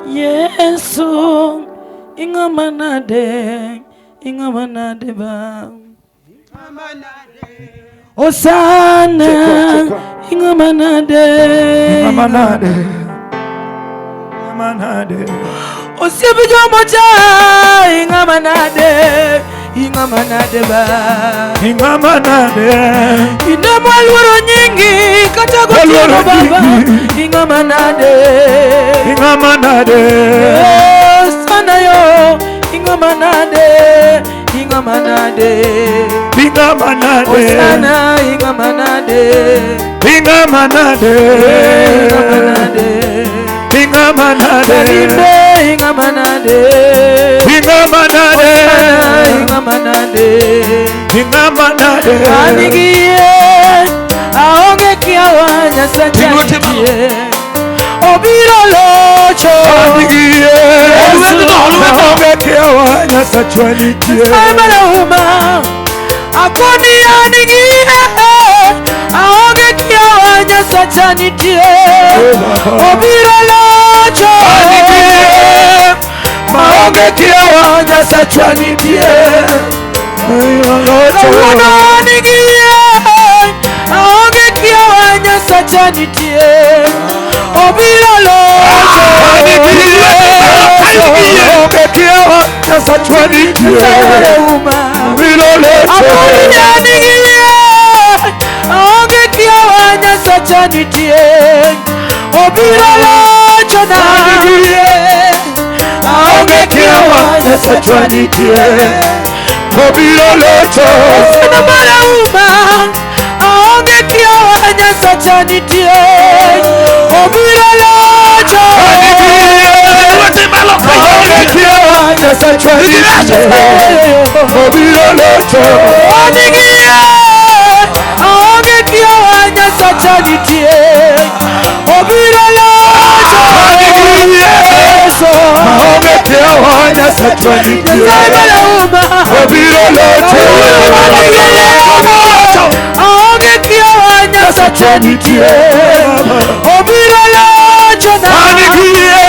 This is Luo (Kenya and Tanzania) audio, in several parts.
Yesu, ing'ama nade, ing'ama nade ba. Osana, ing'ama nade. Ing'ama nade. Ing'ama nade. Osiep jomocha, ing'ama nade, ing'ama nade ba. Ing'ama nade. Ine mwaluoro nyingi kata gotieno Waluoro baba, nyingi. ing'ama nade. Ing'ama nade. Osana yo, ing'ama nade, ing'ama nade. Ing'ama nade. Osana, ing'ama nade. Ing'ama nade. Ing'ama nade. Ing'ama nade. Kadimbe, ing'ama nade. Ing'ama nade. Osana, ing'ama nade. Ing'ama nade. An gi yie, aonge kiawa Nyasacha Ting' lwete malo. nitie. Obiro locho. An gi yie. Lwetno, lwetno. Maonge kiawa Nyasachwa nitie. Nyasaye marahuma, akoni an gi yie, aonge kiawa Nyasacha nitie. Obiro locho. An gi yie. Maonge kiawa Nyasachwa nitie. Obiro locho. Kawuono an gi yie, aonge kiawa Nyasacha nitie. Obiro locho. An gi yie. Maonge kiawa Nyasachwa nitie. Nyasaye marahuma. Obiro locho. Akoni an gi yie, aonge kiawa Nyasacha nitie. Obiro locho na. An gi yie. Aonge kiawa Nyasachwa nitie. Obiro locho. Osana marahuma, aonge kiawa Nyasacha nitie. Obiro locho. An gi yie. Lwete malo Maonge kiawa Nyasachwa nitie. Obiro locho. An gi yie, aonge kiawa Nyasacha nitie. Obiro locho. An gi yie. Yesu. Maonge kiawa Nyasachwa nitie. Nyasaye marahuma. Obiro locho. Aonge kiawa Nyasacha nitie. Obiro locho na. An gi yie.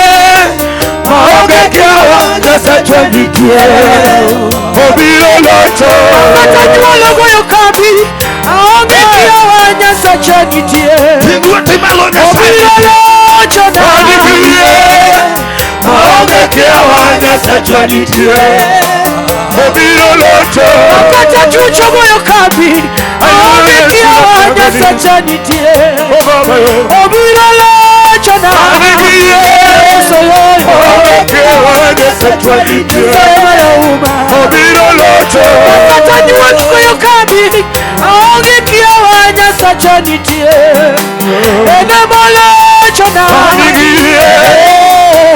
Maonge kiawa Nyasachwa nitie. Obiro locho. Kata nyuolo goyo kambi, aonge kiawa Nyasacha nitie. Ting' lwete malo Nyasaye. Obiro locho na. An gi yie. Maonge kiawa Nyasachwa nitie. Obiro locho. Kata chucho goyo kambi, aonge kiawa Nyasacha nitie. Oh, Baba yo. Obiro locho na. An gi yie. Yesu yoyo. Maonge kiawa Nyasachwa nitie. Nyasaye marahuma. Obiro locho. Kata nyuol goyo kambi, aonge kiawa Nyasacha nitie. En emolocho na. An gi yie.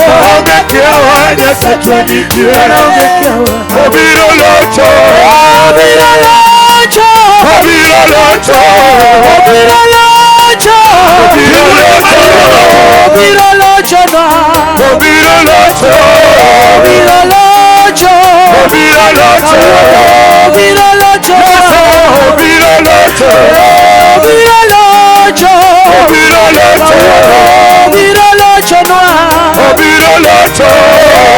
Maonge kiawa Nyasachwa nitie. Aonge kiawa. Obiro locho. Obiro locho. Obiro locho. Obiro locho. Obiro locho. Obiro locho na. Obiro locho. Obiro locho. Obiro locho. Obiro locho. Obiro locho. Obiro locho. Obiro locho. Obiro locho na. Obiro locho. Obiro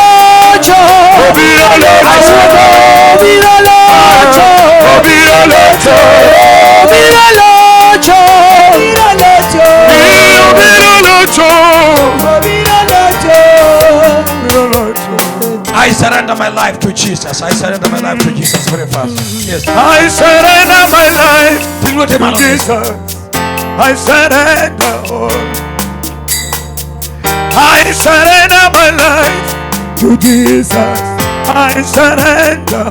locho. Obiro locho. Obiro locho. Obiro locho. Obiro locho. Obiro locho. Obiro locho. Obiro locho. Obiro locho. I surrender my life to Jesus. I surrender my life to Jesus very fast. Yes. I surrender my life Ting' lwete to malo. Jesus. I surrender all. I surrender my life to Jesus. I surrender.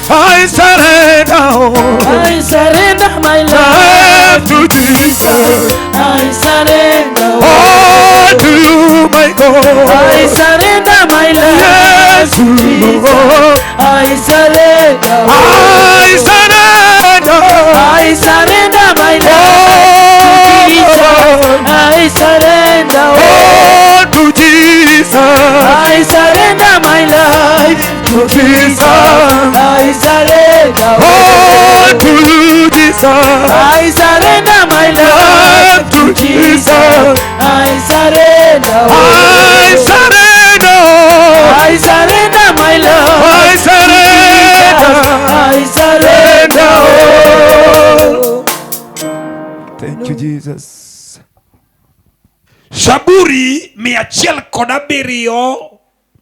I surrender all. I surrender my life. Life to Jesus. I surrender. All to you, my God. I surrender my life. Yes, Lord. I surrender. I surrender. I surrender my life. Jesus. I surrender. All to Jesus. I surrender my life To Jesus. I surrender. All to you, Jesus. I surrender my life Life to Jesus. I surrender. I surrender. I surrender my love. I surrender. I surrender all. Thank you, Jesus. Zaburi 107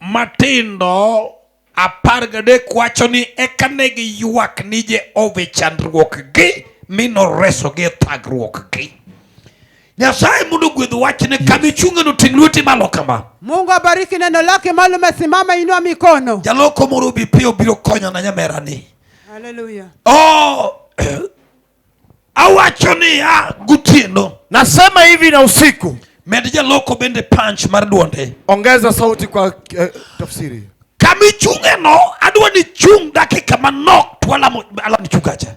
matindo 13 wacho ni eka ne giywak ni Jehova e chandruokgi mi noresogi e thagruokgi. Nyasaye mondo ogwedh wachne kama ichung'eno ting' lweti malo kama. Mungu abariki neno lake mahali umesimama, inua mikono. Jaloko moro bi piyo biro konyo na nyamerani. Haleluya. Oh, awacho niya gotieno. Nasema hivi na usiku. Med jaloko bende punch mar duonde. Ongeza sauti kwa tafsiri. Kama ichung'eno adwa ni chung dakika manok to walamo alam chungacha.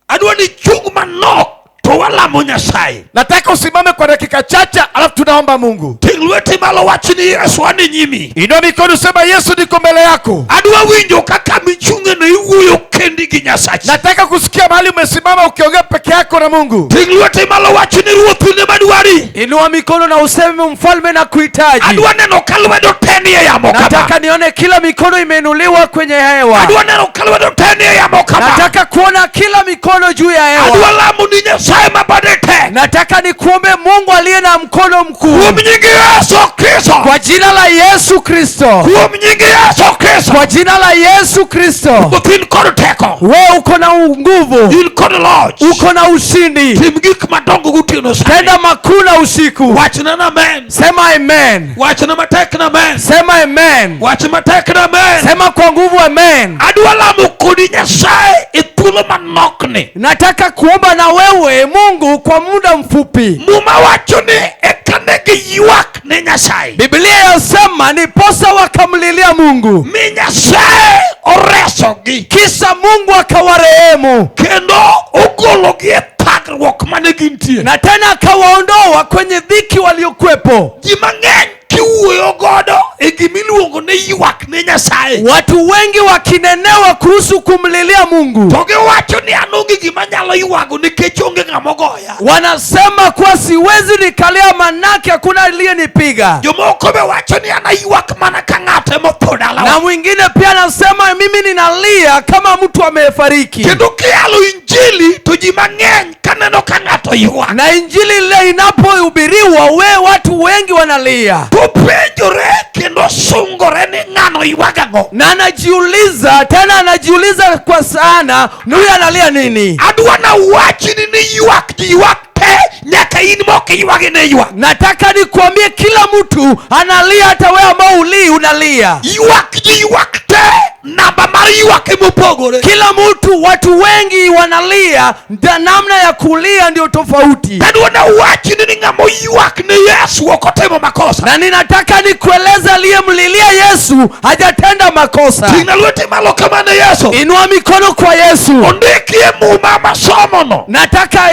Adwa ni chung manok to walamo Nyasaye. Nataka usimame kwa dakika chache, alafu tunaomba Mungu. Ting' lweti malo wach ni Yesu an e nyimi. Inua mikono usema, Yesu, niko mbele yako. Adwa winjo kaka michung'eno iwuoyo kendi gi Nyasachi. Nataka kusikia mahali umesimama ukiongea peke yako na Mungu. Ting' lweti malo wach ni Ruoth in ema dwari. Inua mikono na useme, mfalme nakuhitaji. Adwa neno ka lwedo te nie yamo kama. Nataka nione kila mikono imeinuliwa kwenye hewa. Adwa neno ka lwedo te nie yamo kama. Nataka kuona kila mikono juu ya hewa. Adwa lamo ni Nyasaye ma bade tek. Nataka nikuombe Mungu aliye na mkono mkuu. Kuom nying Yesu Kristo. Kwa jina la Yesu Kristo. Kuom nying Yesu Kristo. Kwa jina la Yesu Kristo. Ruoth in kod teko. Wewe uko na nguvu, In kod loch. Uko na ushindi. Tim gik madongo gotieno sani. Tenda makuu na usiku. Wachna na amen. Sema amen. Wachna matek na amen. Sema amen. Wach matek na amen. Sema kwa nguvu amen. Adwa lamo kodi Nyasaye e thuolo manok ni. Nataka kuomba na wewe Mungu kwa muda mfupi. Muma wacho ni eka ne giywak ne Nyasaye. Biblia yasema ndiposa wakamlilia Mungu, Mi Nyasaye oresogi. Kisha Mungu akawarehemu. Kendo ogologi e thagruok mane gintie. Na tena akawaondoa kwenye dhiki waliokuwepo. Ji mang'eny kiwuoyo godo e gimiluongo ni ywak ne Nyasaye. Watu wengi wakinenewa kuhusu kumlilia Mungu, To giwacho ni an onge gima nyalo ywago nikech onge ng'ama ogoya. Wanasema kuwa siwezi nikalia manake hakuna aliyenipiga. Jomoko be wacho ni an aywak mana ka ng'ato emotho Na dalawa. mwingine pia anasema mimi ninalia kama mtu amefariki. Kendo kiyalo injili to ji mang'eny kaneno ka ng'ato ywak. Na injili ile inapohubiriwa, we watu wengi wanalia. To penjore kendo sungore ni ng'ano ywak ang'o. Na anajiuliza tena, anajiuliza kwa sana, ni huyu analia nini? Adwa nawachni ni ywak ji ywak te nyaka in mok iywagi ne ywak. Nataka nikuambie kila mtu analia, hata wewe ambao ulii unalia. Ywak ji ywak te namba mar ywak emopogore. Kila mtu, watu wengi wanalia, namna ya kulia ndio tofauti. Adwa nawachni ni ng'ama oywak ne Yesu ok otimo makosa. Na ninataka nikueleze, aliyemlilia Yesu hajatenda makosa. Ting'na lweti malo kama ne Yesu. Inua mikono kwa Yesu. Ondiki e muma masomono. Nataka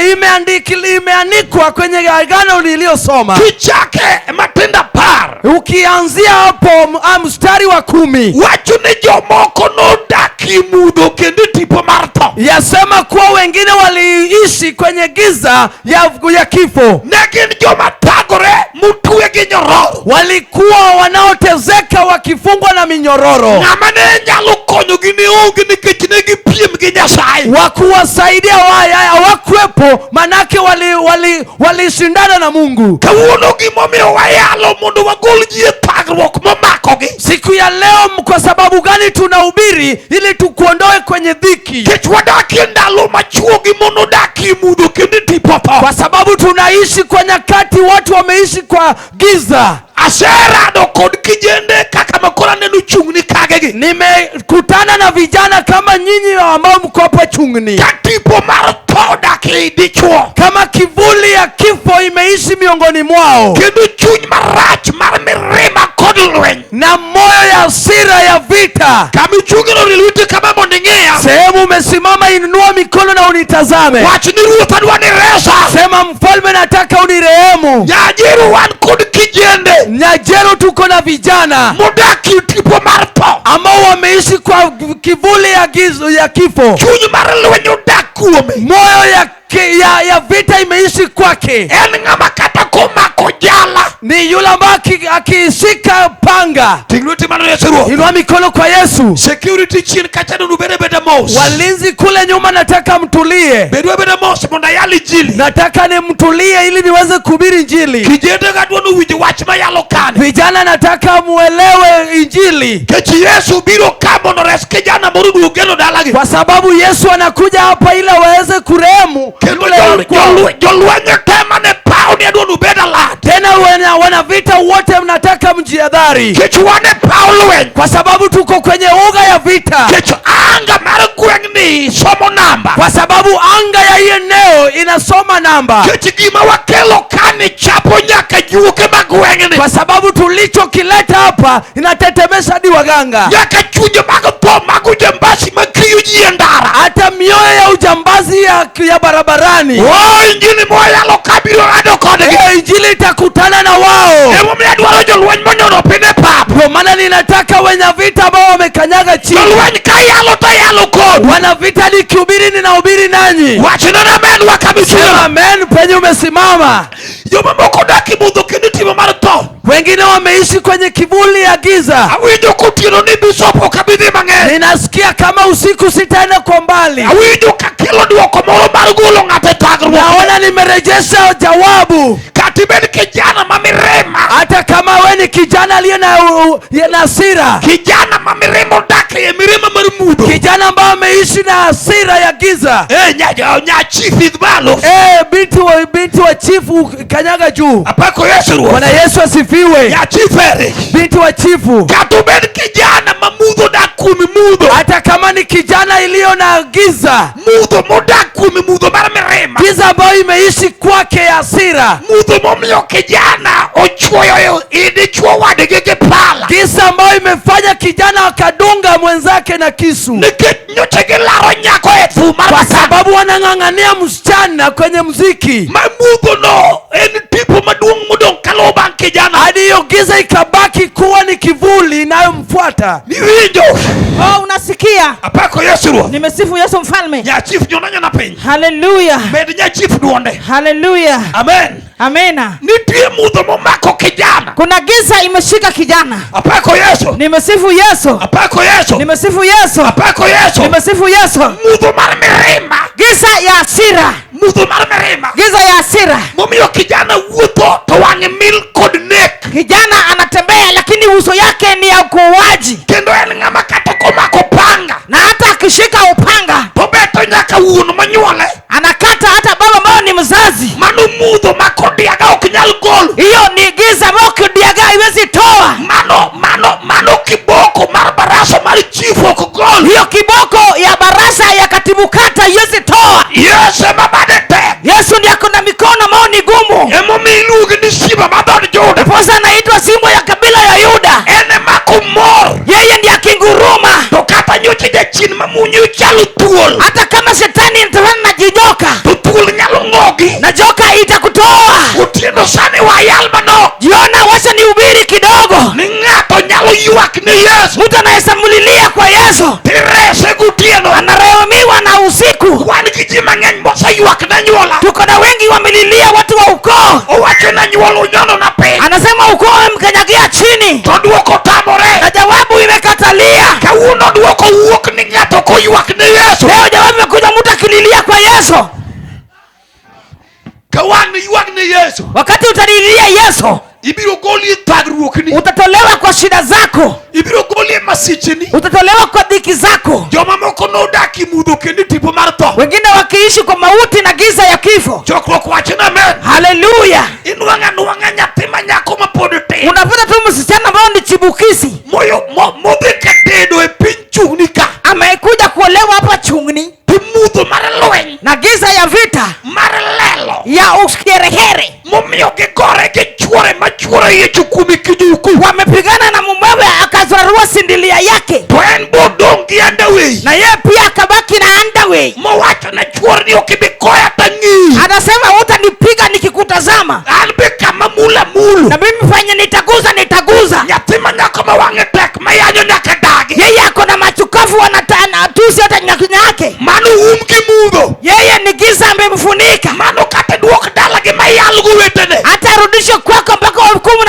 imeandikwa kwenye agano niliyosoma. Kichake matindo 10. Ukianzia hapo mstari wa 10. Wacho ni jomoko nodak e mudho kendo e tipo mar tho. Yasema kuwa wengine waliishi kwenye giza ya kifo. Ne gin joma thagore motwe gi nyororo. Walikuwa wanaotezeka wakifungwa na minyororo. Ng'ama ne nyalo konyogi ne onge nikech ne gipiem gi Nyasaye. Wakuwasaidia hawakuwepo manake walishindana na Mungu. Kawuono gimomiyo wayalo mondo wagol ji e thagruok momakogi. Siku ya leo kwa sababu gani tunahubiri? Ili tukuondoe kwenye dhiki. Nikech wadak e ndalo ma chwo gi mon odak e mudho kendo e tipo tho. Kwa sababu tunaishi kwa nyakati watu wameishi kwa giza. Aserado kod kijende kaka makoro aneno chung'ni kagegi. Nimekutana na vijana kama nyinyi ambao mko hapa chung'ni. Ka tipo mar tho odak ei dichuo. Kama kivuli ya kifo imeishi miongoni mwao. Kendo chuny marach mar mirima kod lweny. Na moyo ya hasira ya vita. Kama ichung'no ri lweti kama mondo ing'iya. Sehemu umesimama, inua mikono na unitazame. Wach ni Ruoth adwa ni resa. Sema mfalme, nataka unirehemu. Nyajeru wan kod kijende. Nyajeru tuko na vijana modak e tipo mar tho. ambao wameishi kwa kivuli ya giza ya kifo. Chuny mar lweny odak kuome. Moyo ya vita imeishi kwake. En ng'ama kata komako jala. Ni yule ambaye akiishika panga. Ting' lweti malo Yesu Ruoth. Inua mikono kwa Yesu. Security chien kacha nono bede beda mos. Walinzi kule nyuma, nataka mtulie. Bedu abeda mos mondo ayal injili. Nataka nimtulie ili niweze kuhubiri injili. Kijende gadwa nowinj wach mayalo kani. Vijana, nataka muelewe injili, Kech Yesu biro ka mondo ores kijana moro duog geno dalagi. Kwa sababu Yesu anakuja hapa ili aweze kurehemu Kendo yule wa kwao. Jolweny te mane paw ni adwa nubed alert. Tena wana vita wote, mnataka mjihadhari, Kech wan e paw lweny. Kwa sababu tuko kwenye uga ya vita, Kech anga mar gweng'ni somo namba. Kwa sababu anga ya hii eneo inasoma namba, Kech gima wakelo kani chapo nyaka juoke mag gweng'ni. Kwa sababu tulichokileta hapa inatetemesha hadi waganga, Nyaka chunje mag tho mag ujambasi makiyo ji e ndara. Hata mioyo ya ujambazi ya barabarani. O injili mwayalo ka biro rado kodgi. Hiyo injili itakutana na wao. Emomiyo adwaro jolweny monyono piny e pap. Ndio maana ninataka wenye vita ambao wamekanyaga chini. Jolweny ka yalo to yalo kodu. Wana vita, nikihubiri ninahubiri nanyi. Wachna na amen Sema wakamisimama. amen penye umesimama. Jomamoko odak e mudho kendo timo mar tho. Wengine wameishi kwenye kivuli ya giza. Awinjo kotieno ni bishop ok abi dhi mang'eny. Ninasikia kama usiku sitaenda kwa mbali. Awinjo kakelo duoko moro mar golo ng'ato e thagruok. Naona nimerejesha jawabu. Kata ibed kijana ma mirima. Hata kama we ni kijana aliye na hasira, Kijana ma mirima odak e mirima mar mudho. Kijana ambaye ameishi na hasira ya giza. Eh, nya chief idh malo. Eh, binti wa chifu, kanyaga juu. Apako Yesu Ruoth. Bwana Yesu asifiwe. Nya chief ere. Binti wa chifu, Kata obed kijana ma mudho odak kuomi mudho. Hata kama ni kijana iliyo na giza, Mudho modak kuomi mudho mar mirima. Giza ambayo imeishi kwake ya hasira, Mudho momiyo kijana ochwoyo i dichuo wadgi gi pala. Giza ambayo imefanya kijana akadunga mwenzake na kisu, Nikech nyocha gilaro nyako e thum mar kwa masana. Sababu wanang'ang'ania msichana kwenye muziki, Ma mudho no en tipo maduong' modong' kaluwo bang' kijana. Hadi hiyo giza ikabaki kuwa ni kivuli inayomfuata. Niwinjo. Oh, unasikia? Apako Yesu Ruoth. Nimesifu Yesu mfalme. Nya chief nyona nyona piny. Haleluya. Med nya chief duonde. Haleluya. Amen. Amina. Nitie mudho momako kijana. Kuna giza imeshika kijana. Apako Yesu. Nimesifu Yesu. Apako Yesu. Nimesifu Yesu. Apako Yesu. Nimesifu Yesu. Mudho mar mirima. Giza ya hasira. Mudho mar mirima. Giza ya hasira. Momiyo kijana wuotho to wang'e mil kod nek. Kijana anatembea lakini uso yake ni ya ukuaji. Kendo en ng'ama kata komako panga. Na hata akishika upanga To beto nyaka wuon manyuole. Anakata hata baba ambayo ni mzazi. Mano mudho ma kodiaga ok nyal golo. Hiyo ni giza ambayo kidiaga haiwezi toa. Mano kiboko mar barasa mar chief ok gol. Hiyo kiboko ya barasa ya katibu kata haiwezi toa. Yesu ema bade tek. Yesu ndiye ako na mikono ambayo ni gumu. Emomiyo iluonge ni simba mar dhood Juda. Ndiposa anaitwa simba ya kabila ya Yuda. En ema komor. Yeye ndiye akinguruma. To kata nyocha jachien mamunyo chalo thuol. Hata kama shetani inatafana na jijoka. To thuol nyalo ng'ogi. Na joka itakutoa. Otieno sani wayal manok. Jiona, wacha nihubiri kidogo. Ni ng'ato nyalo ywak ni Yesu. Mtu anaweza mlilia kwa Yesu. Tirese gotieno. Anarehemiwa na usiku. Wan gi ji mang'eny moseywak ne anyuola. Tuko na wengi wamelilia watu wa ukoo. Owacho ni anyuola unyono na piny. Anasema ukoo wamkanyagia chini. To duoko tamore. Na jawabu imekatalia. Kawuono duoko wuok ni ng'ato koywak ne Yesu. Leo jawabu imekuja mtu akililia kwa Yesu. Ka wang' ywak ne Yesu. Wakati utalilia Yesu, Ibiro goli e thagruokni. Utatolewa kwa shida zako. Ibiro goli e masicheni. Utatolewa kwa dhiki zako. Joma moko nodak e mudho kendo e tipo mar tho. Wengine wakiishi kwa mauti na giza ya kifo. Chokruok wacho ni amen. Haleluya. Inwang'o anwang'a nyathi ma nyako ma pod tin. Unapata tu msichana ambao ni chipukizi. Moyo modhi ka tedo e piny chungni ka. Amekuja kuolewa hapa Chungni. To mudho mar lweny. Na giza ya vita. Mar lelo. Ya ukiherehere. Momiyo gigore gi chuore ma chuore yiecho kuome kijuku. Wamepigana na mumewe akazarua sindilia yake. To en bodong' gi underwear. Na yeye pia akabaki na underwear. Mowacho ne chuore ni ok ibi goya tang'iyi. Anasema hutanipiga nikikutazama. An be kama mula mulo. Na mimi fanye nitaguza nitaguza. Nyathi ma nyako ma wang'e tek ma yanyo nyaka dagi. Yeye ako na machukafu anatusi hata nyakinya yake. Mano um gi mudho. Yeye ni giza amemfunika. Mano kata duok dalagi ma yal go wetene. Hata arudishwe kwako mpaka hukumu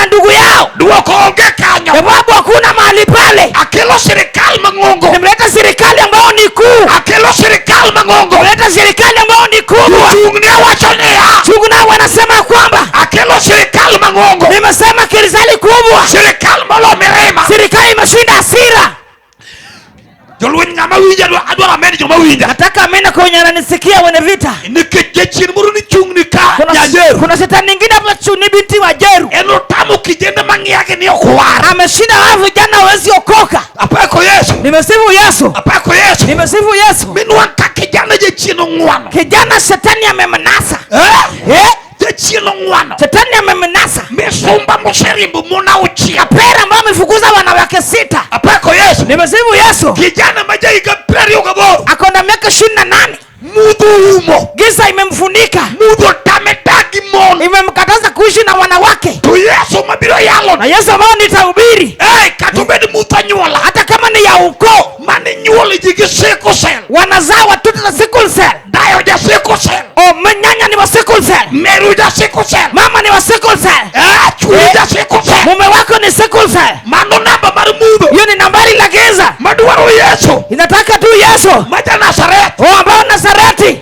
Duoko onge kanyo. Jawabu hakuna mahali pale. Akelo sirikal mang'ongo. Nimeleta serikali ambayo ni kuu. Akelo sirikal mang'ongo. Nimeleta serikali ambayo ni kubwa. Jochung' ne wacho niya. Chungu nao wanasema kwamba Akelo sirikal mang'ongo. Nimesema serikali kubwa. Sirikal molo mirima. Serikali imeshinda hasira. Jolweny ng'ama winja adwaro amed joma winja. Nataka amina kwa wenye wananisikia wenye vita. Nikech jachien moro ni chung' ni ka Kuna, nyajeru. kuna shetani nyingine hapa chuni binti wa Jeru. En otamo kijende mang'iyagi ni ok war. Ameshinda hao vijana hawezi okoka. Apako Yesu. Nimesifu Yesu. Apako Yesu. Nimesifu Yesu. Minwang' ka kijana jachien ong'wano. Kijana shetani amemnasa. Eh? Eh? Jachien ong'wano. Shetani amemnasa. Misumba moseriembo mon auchiel. Kapera ambayo amefukuza wanawake 6. Apako Yesu. Nimesifu Yesu. Kijana ma jahiga 28. Ako na miaka 28. Mudho umo. Giza imemfunika. Mudho tame dagi mon. Imemkataza kuishi na wanawake. To Yesu mabiro yalo. Na Yesu ambao nitahubiri. Eh, kata obed muth anyuola. Hata kama ni ya ukoo. Mane nyuolo ji gi sickle cell. Wanazaa watoto na sickle cell. Dayo ja sickle cell. Oh, manyanya ni wa sickle cell. Meru ja sickle cell. Mama ni wa sickle cell. Eh, chuori ja sickle cell. Mume wako ni sickle cell. Mano namba mar mudho. Hiyo ni nambari la giza. Madwaro Yesu. Inataka tu Yesu. Ma ja Nazareth. Oh, ambao Nazareti.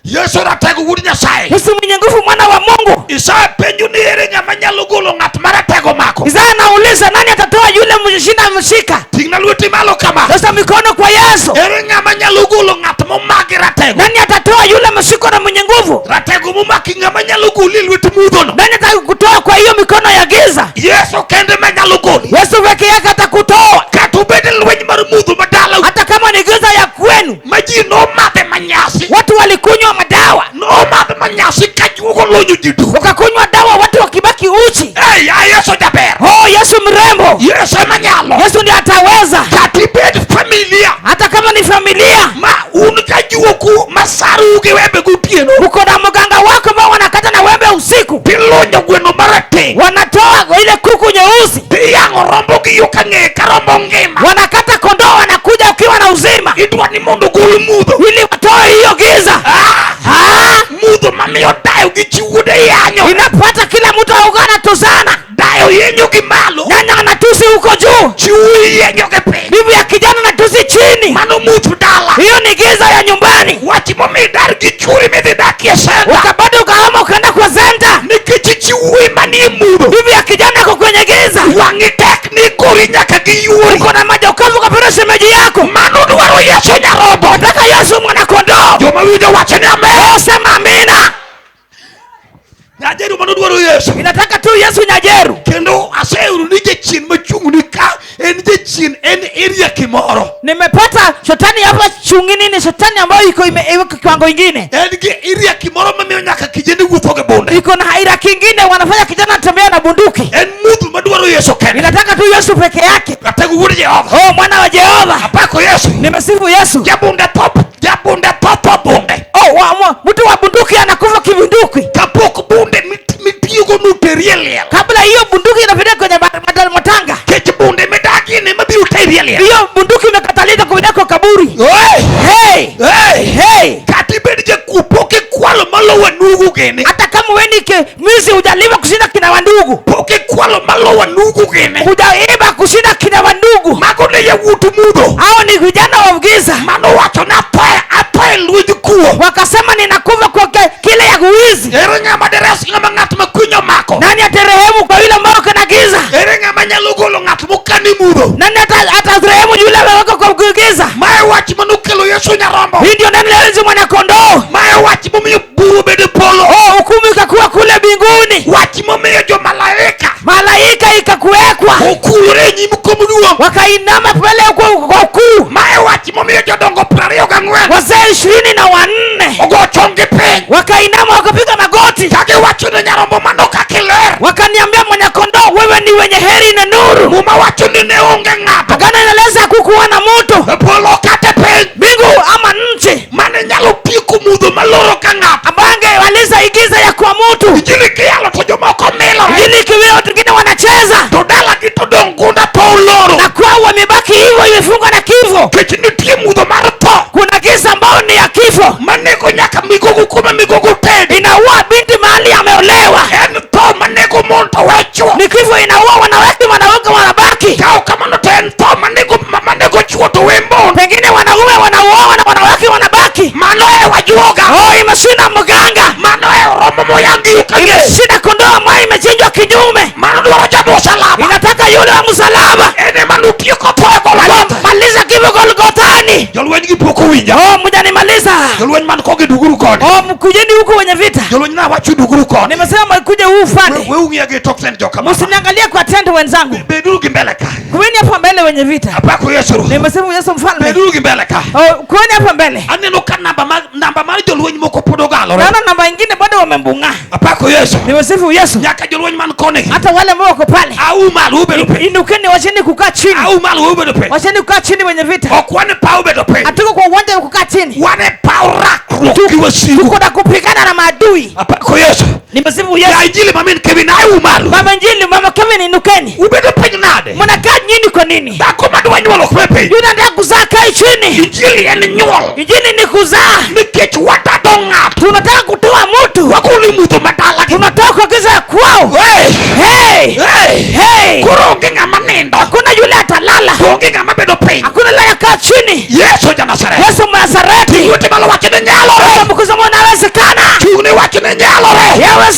Yesu ratego wuod Nyasaye. Yesu mwenye nguvu mwana wa Mungu. Isaya penjo ni ere ng'ama nyalo golo ng'at maratego mako. Isaya anauliza nani atatoa yule mshinda mshika. Ting'na lweti malo kama. Sasa mikono kwa Yesu. Ere ng'ama nyalo golo ng'at momaki ratego. Nani atatoa yule mshiko na mwenye nguvu? Ratego momaki ng'ama nyalo goli e lwet mudhono. Nani atakutoa kwa hiyo mikono ya giza? Yesu kende ma nyalo goli. Yesu peke yake atakutoa. Kata obed lweny mar mudho madalau. Hata kama ni giza ya kwenu. Ma ji nomadhe manyasi. Watu walikunywa madawa. Nomadhe manyasi ka juogo lonyo ji duto. Wakakunywa dawa watu wakibaki uchi. Hey, ya Yesu jaber. Oh, Yesu mrembo. Yesu ema nyalo. Yesu ndiye ataweza. Kata ibed familia. Hata kama ni familia. Ma un ka juoku masaru gi wembe gotieno. Uko na mganga wako ambao wanakata na wembe usiku. Tilonyo gweno marateng'. Wanatoa ile kuku nyeusi. Tiyang'o rombo gi yo ka ng'eye ka rombo ngima. Wanakata kondoo wanakuja ukiwa na uzima. Idwa ni mondo ogol mudho. Ili watoe hiyo giza. Ah! Ah! Mudho mamiyo dayo gi chi wuode yanyo. Inapata kila mtu auga anatuzana. Dayo yenyo gi malo. Nyanya anatusi huko juu. Chi wuoyi yenyo gi piny. Bibi ya kijana anatusi chini. Mano muth dala. Hiyo ni giza ya nyumbani. Wach momiyo idar gi chwori midhi dakie senta. Ukabado ukahama ukaenda kwa senta. Nikech chi wuoyi manie mudho. Bibi ya kijana ako kwenye giza. Wang'i tek ni gori nyaka gi yuori. Uko na majokofu kapenda shemeji yako. Mano dwaro Yesu nyarombo. Nataka Yesu mwana kondoo. Joma winjo wacho ni amen. Oh, sema amina. Nyajeru mano dwaro Yesu. Inataka tu Yesu nyajeru. Kendo aseyudo ni jachien machung' ni ka en jachien en area kimoro. Nimepata shetani hapa chungini ni shetani ambayo iko iko kiwango ingine. En gi area kimoro mamiyo nyaka kijende wuotho gi bunde. Iko na haira kingine wanafanya kijana anatembea na bunduki. En mudho madwaro Yesu kende. Inataka tu Yesu peke yake. Ratego wuod Jehova. Oh, mwana wa Jehova. Apako Yesu. Nimesifu Yesu. Jabunde tho, jabunde tho tho bunde. Oh, mtu wa bunduki anakufa kibunduki. Kapok bunde mitiyogo noteri e liel. Kabla hiyo bunduki inafika kwenye matanga. Kech bunde midagi ni mabiro teri e liel. Hiyo bunduki imekatalika kupelekwa kwa kaburi. Hey! Hey! Hey! Hey! Kata ibed jakuo pok ikwalo malowo wanugu gini. Hata kama wewe ni mwizi hujaliba kushinda kina wandugu. Pok ikwalo malowo wanugu gini. Hujaiba kushinda kina wandugu. Mago ne yawuot mudho. Hao ni vijana wa giza. Mano wacho ni atho e lwet kuo. Wakasema ninakufa kwa kile ya wizi. Ere ng'ama deres ng'ama ng'at ma kwinyo mako? Nani aterehemu kwa yule ambao kuna giza? Ere ng'ama nyalo golo ng'at mokani mudho? Nani atarehemu yule amewekwa kwa giza? Mae wach manokelo Yesu nyarombo. Hii ndio neno la Yesu mwana kondoo. Mae wach momiyo buru bedo e polo. Oh, hukumu ikakuwa kule mbinguni. Wach momiyo jomalaika malaika ikakuwekwa okulore e nyim kom duong'. Wakainama mbele kwa ukuu. Mae wach momiyo jodongo 24 wazee 24 ogo chonggi piny. Wakainama wakapiga magoti. Kagiwacho ni nyarombo mano kaka iler. Wakaniambia mwana kondoo wewe ni wenye heri na nuru. Muma wacho ni ne onge ng'ato. Agano inaeleza kukuwa na mtu. E polo kata piny. Mbingu ama nchi. Mane nyalo tieko mudho maloro ka ng'ato. Ambaye angewaliza igiza ya kwa mtu. Injili kiyalo to jomoko milore. Injili kiwilo watu wengine wanacheza. To dalagi to dong' gunda to oloro. Na kwao wamebaki hivyo imefungwa na kifo. Kech nitie mudho mar tho. Kuna giza ambao ni ya kifo. Manego nyaka migogo kuma migogo tedi. Inaua binti mahali ameolewa. En tho manego mon to we chwo. Ni inaua wanawake, wanawake wanabaki. Ka ok kamano to en tho manego chuo to we mon. Pengine wanaume wanauawa na wanawake wanabaki. Mano e wajuoga. Oh, imeshinda mganga. Mano e romo moyangi ukage. Imeshinda kondoo ambayo imechinjwa kinyume. Mano dwaro jamusalaba. Inataka yule wa msalaba. En ema notieko tho e Golgotha. Maliza kifo Golgothani. Jolweny gi pok owinja. Oh, mjanimaliza. Jolweny man kogi duguru koni. Oh, mkujeni huku wenye vita. Jolweny na wacho duguru koni. Nimesema mkuje huu upande. We ung'iya gi tok tend joka mama. Msiniangalie kwa tendo wenzangu. Beduru gi mbele ka. Kuweni hapa mbele wenye vita. Apako Yesu Ruoth. Nimesema Yesu mfalme. Beduru gi mbele ka. Oh, kuweni hapa mbele. Aneno ka namba mar jolweny moko pod ogalore. Naona namba ingine bado wamembung'a. Apako Yesu. Nimesifu Yesu. Nyaka jolweny man koni. Hata wale ambao wako pale. Au malo ubedo piny. Inukeni, wacheni kukaa chini. Au malo ubedo piny. Wacheni kukaa chini wenye vita. Ok wan e paw bedo piny. Hatuko kwa uwanja wa kukaa chini. Wan e paw rakruok gi wasigu. Tuko na kupigana na maadui. Apako Yesu. Nimesifu Yesu. Ya injili mamin Kevin au malo. Mama Injili, Mama Kevin, inukeni. Ubedo piny nade? Mnakaa nyinyi kwa nini? Dhako madwa nyuol ok be piny. Yule anataka kuzaa kai chini. Injili en nyuol. Injili ni kuzaa. Nikech watado ng'ato. Tunataka kutoa mtu. Wagolo mudho madalagi. Tunatoka kwa giza kwao. Hey! Hey! Hey! Hey! Koro onge ng'ama nindo. Hakuna yule atalala. To onge ng'ama bedo piny. Hakuna yule akaa chini. Yesu ja Nazareth. Yesu Mnazareti. Ting'o malo wach ni nyalore. Yesu mkuza mwana inawezekana. Chung'ne wach ni nyalore.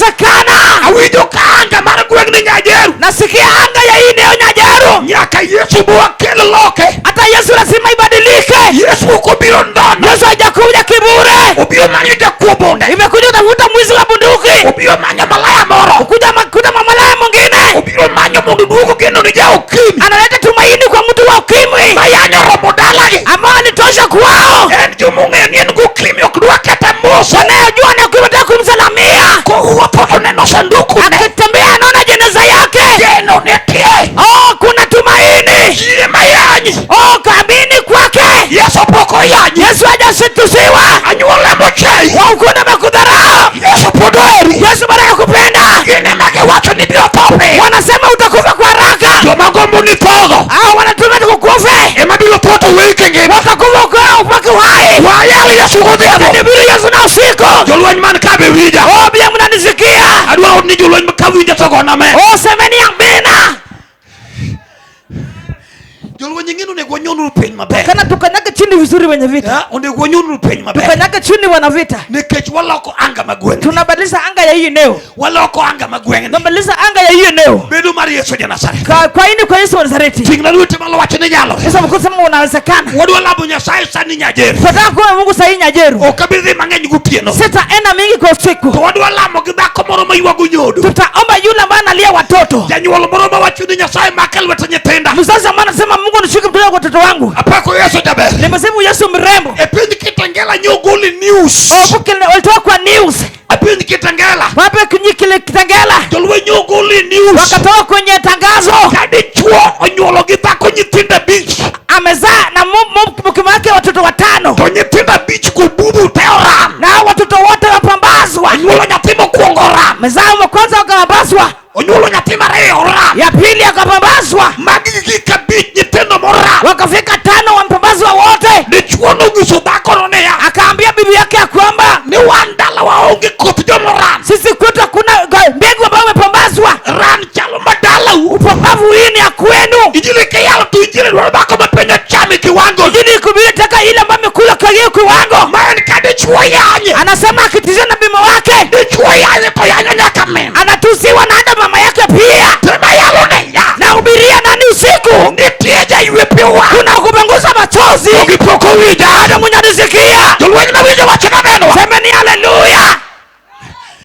Yawezekana. Awinjo ka anga mar gweng'ni Nyajeru. Nasikia anga ya hii eneo Nyajeru. Nyaka Yesu bowakel loke. Hata Yesu lazima ibadilike. Yesu ok obiro nono. Yesu hajakuja kibure. Obiro manyo jakuo bunde. Imekuja kutafuta mwizi wa bunduki. Obiro manyo malaya moro. Kuja kuja mamalaya mwingine. Obiro manyo mondo duogo geno ni ja ukimwi. Analeta tumaini kwa mtu wa ukimwi. Mayanyo romo dalagi. Ambao alitosha kwao. En jomong'eyo ni en gokimwi ok dwa kata mose. Wanayojua na ukimwi wanataka kumsalamia. Kowuotho to neno sanduku ne. Akitembea anaona jeneza yake. Geno nitie. Oh, kuna tumaini. Yie mayanyi. Oh, kaamini kwake. Yesu pok oyanyi. Yesu hajasitusiwa. Anyuola mochei. Waukuna amekudharau. Yesu pod oheri. Yesu bado anakupenda. Gin ema giwacho ni ibiro tho piyo. Wanasema utakufa kwa haraka. Joma gombo ni thogo. Hao wanatuma tukukufe. Ema biro tho to weyi kingima. Watakufa ukiwa upaki uhai. Wayal Yesu godhiambo. Nihubiri Yesu na usiku. Jolweny man ka be winja. Oh, pia mnanisikia. Adwaro ni jolweny ka winja to gona amen. Oh, semeni amina. Jolweny ing'e ni onego wanyonru piny maber. Kana tukanyage chini vizuri wenye vita. Ha? Onego wanyonru piny maber. Tukanyage chini wana vita. Nikech waloko anga ma gweng'ni. Tunabadilisha anga ya hii eneo. Waloko anga ma gweng'ni. Tunabadilisha anga ya hii eneo. Bedo mar Yesu ja Nazareth. Kwa ini kwa Yesu wa Nazareti. Ting'na lweti malo wach ni nyalore. Sasa mkuu sema unawezekana. Wadwa lamo Nyasaye sani Nyajeru. Tunataka kuwa Mungu sahihi Nyajeru. Ok abi dhi mang'eny gotieno. Sitaenda mingi kwa usiku. To wadwa lamo gi dhako moro maywago nyodo. Tutaomba yule ambaye analia watoto. Janyuol moro mawacho ni Nyasaye maka lwet nyithinda. Mzazi ambaye anasema Mungu nishike mtoto kwa watoto wangu. Apako Yesu jaber. Nimesema Yesu mrembo. E piny Kitengela nyogoli news. Oh, walitoka kwa news. E piny Kitengela. Wapi kwenye kile Kitengela? Jolweny nyogoli news. Wakatoka kwenye tangazo. Ka dichuo onyuolo gi dhako nyithindo abich. Amezaa na mke wake watoto watano. To nyithindo abich go bubu te oram. Na watoto wote wapambazwa. Onyuolo nyathi mokwongo oram. Amezaa wa kwanza wakapambazwa. Onyuolo nyathi mar ariyo oram. Ya pili akapambazwa. Magi gik abich nyithindo moram. Wakafika tano wamepambazwa wote. Dichuo nonyiso dhakono niya. Akaambia bibi yake ya kwamba Ni wan dala waonge koth jomoram. sisi kwetu hakuna mbegu ambayo imepambazwa. Ran chalo madalau. Upambavu hii ni ya kwenu. Injili kiyalo to injili dwaro dhako ma piny ochame kiwango. Injili kuhubiri taka ile ambayo imekula kwa hiyo kiwango. Ma en ka dichuo yanye. Anasema akitizia na bima wake. Dichuo yanye to yanyo nyaka min. Anatusiwa na hata mama yake pia. Tema yalo niya. Nahubiria nani usiku? Nitie jaywe pi wang'. Kuna kupanguza machozi. To gipok owinja. Bado mnanisikia? Jolweny mawinjo wachna menwa. Semeni haleluya.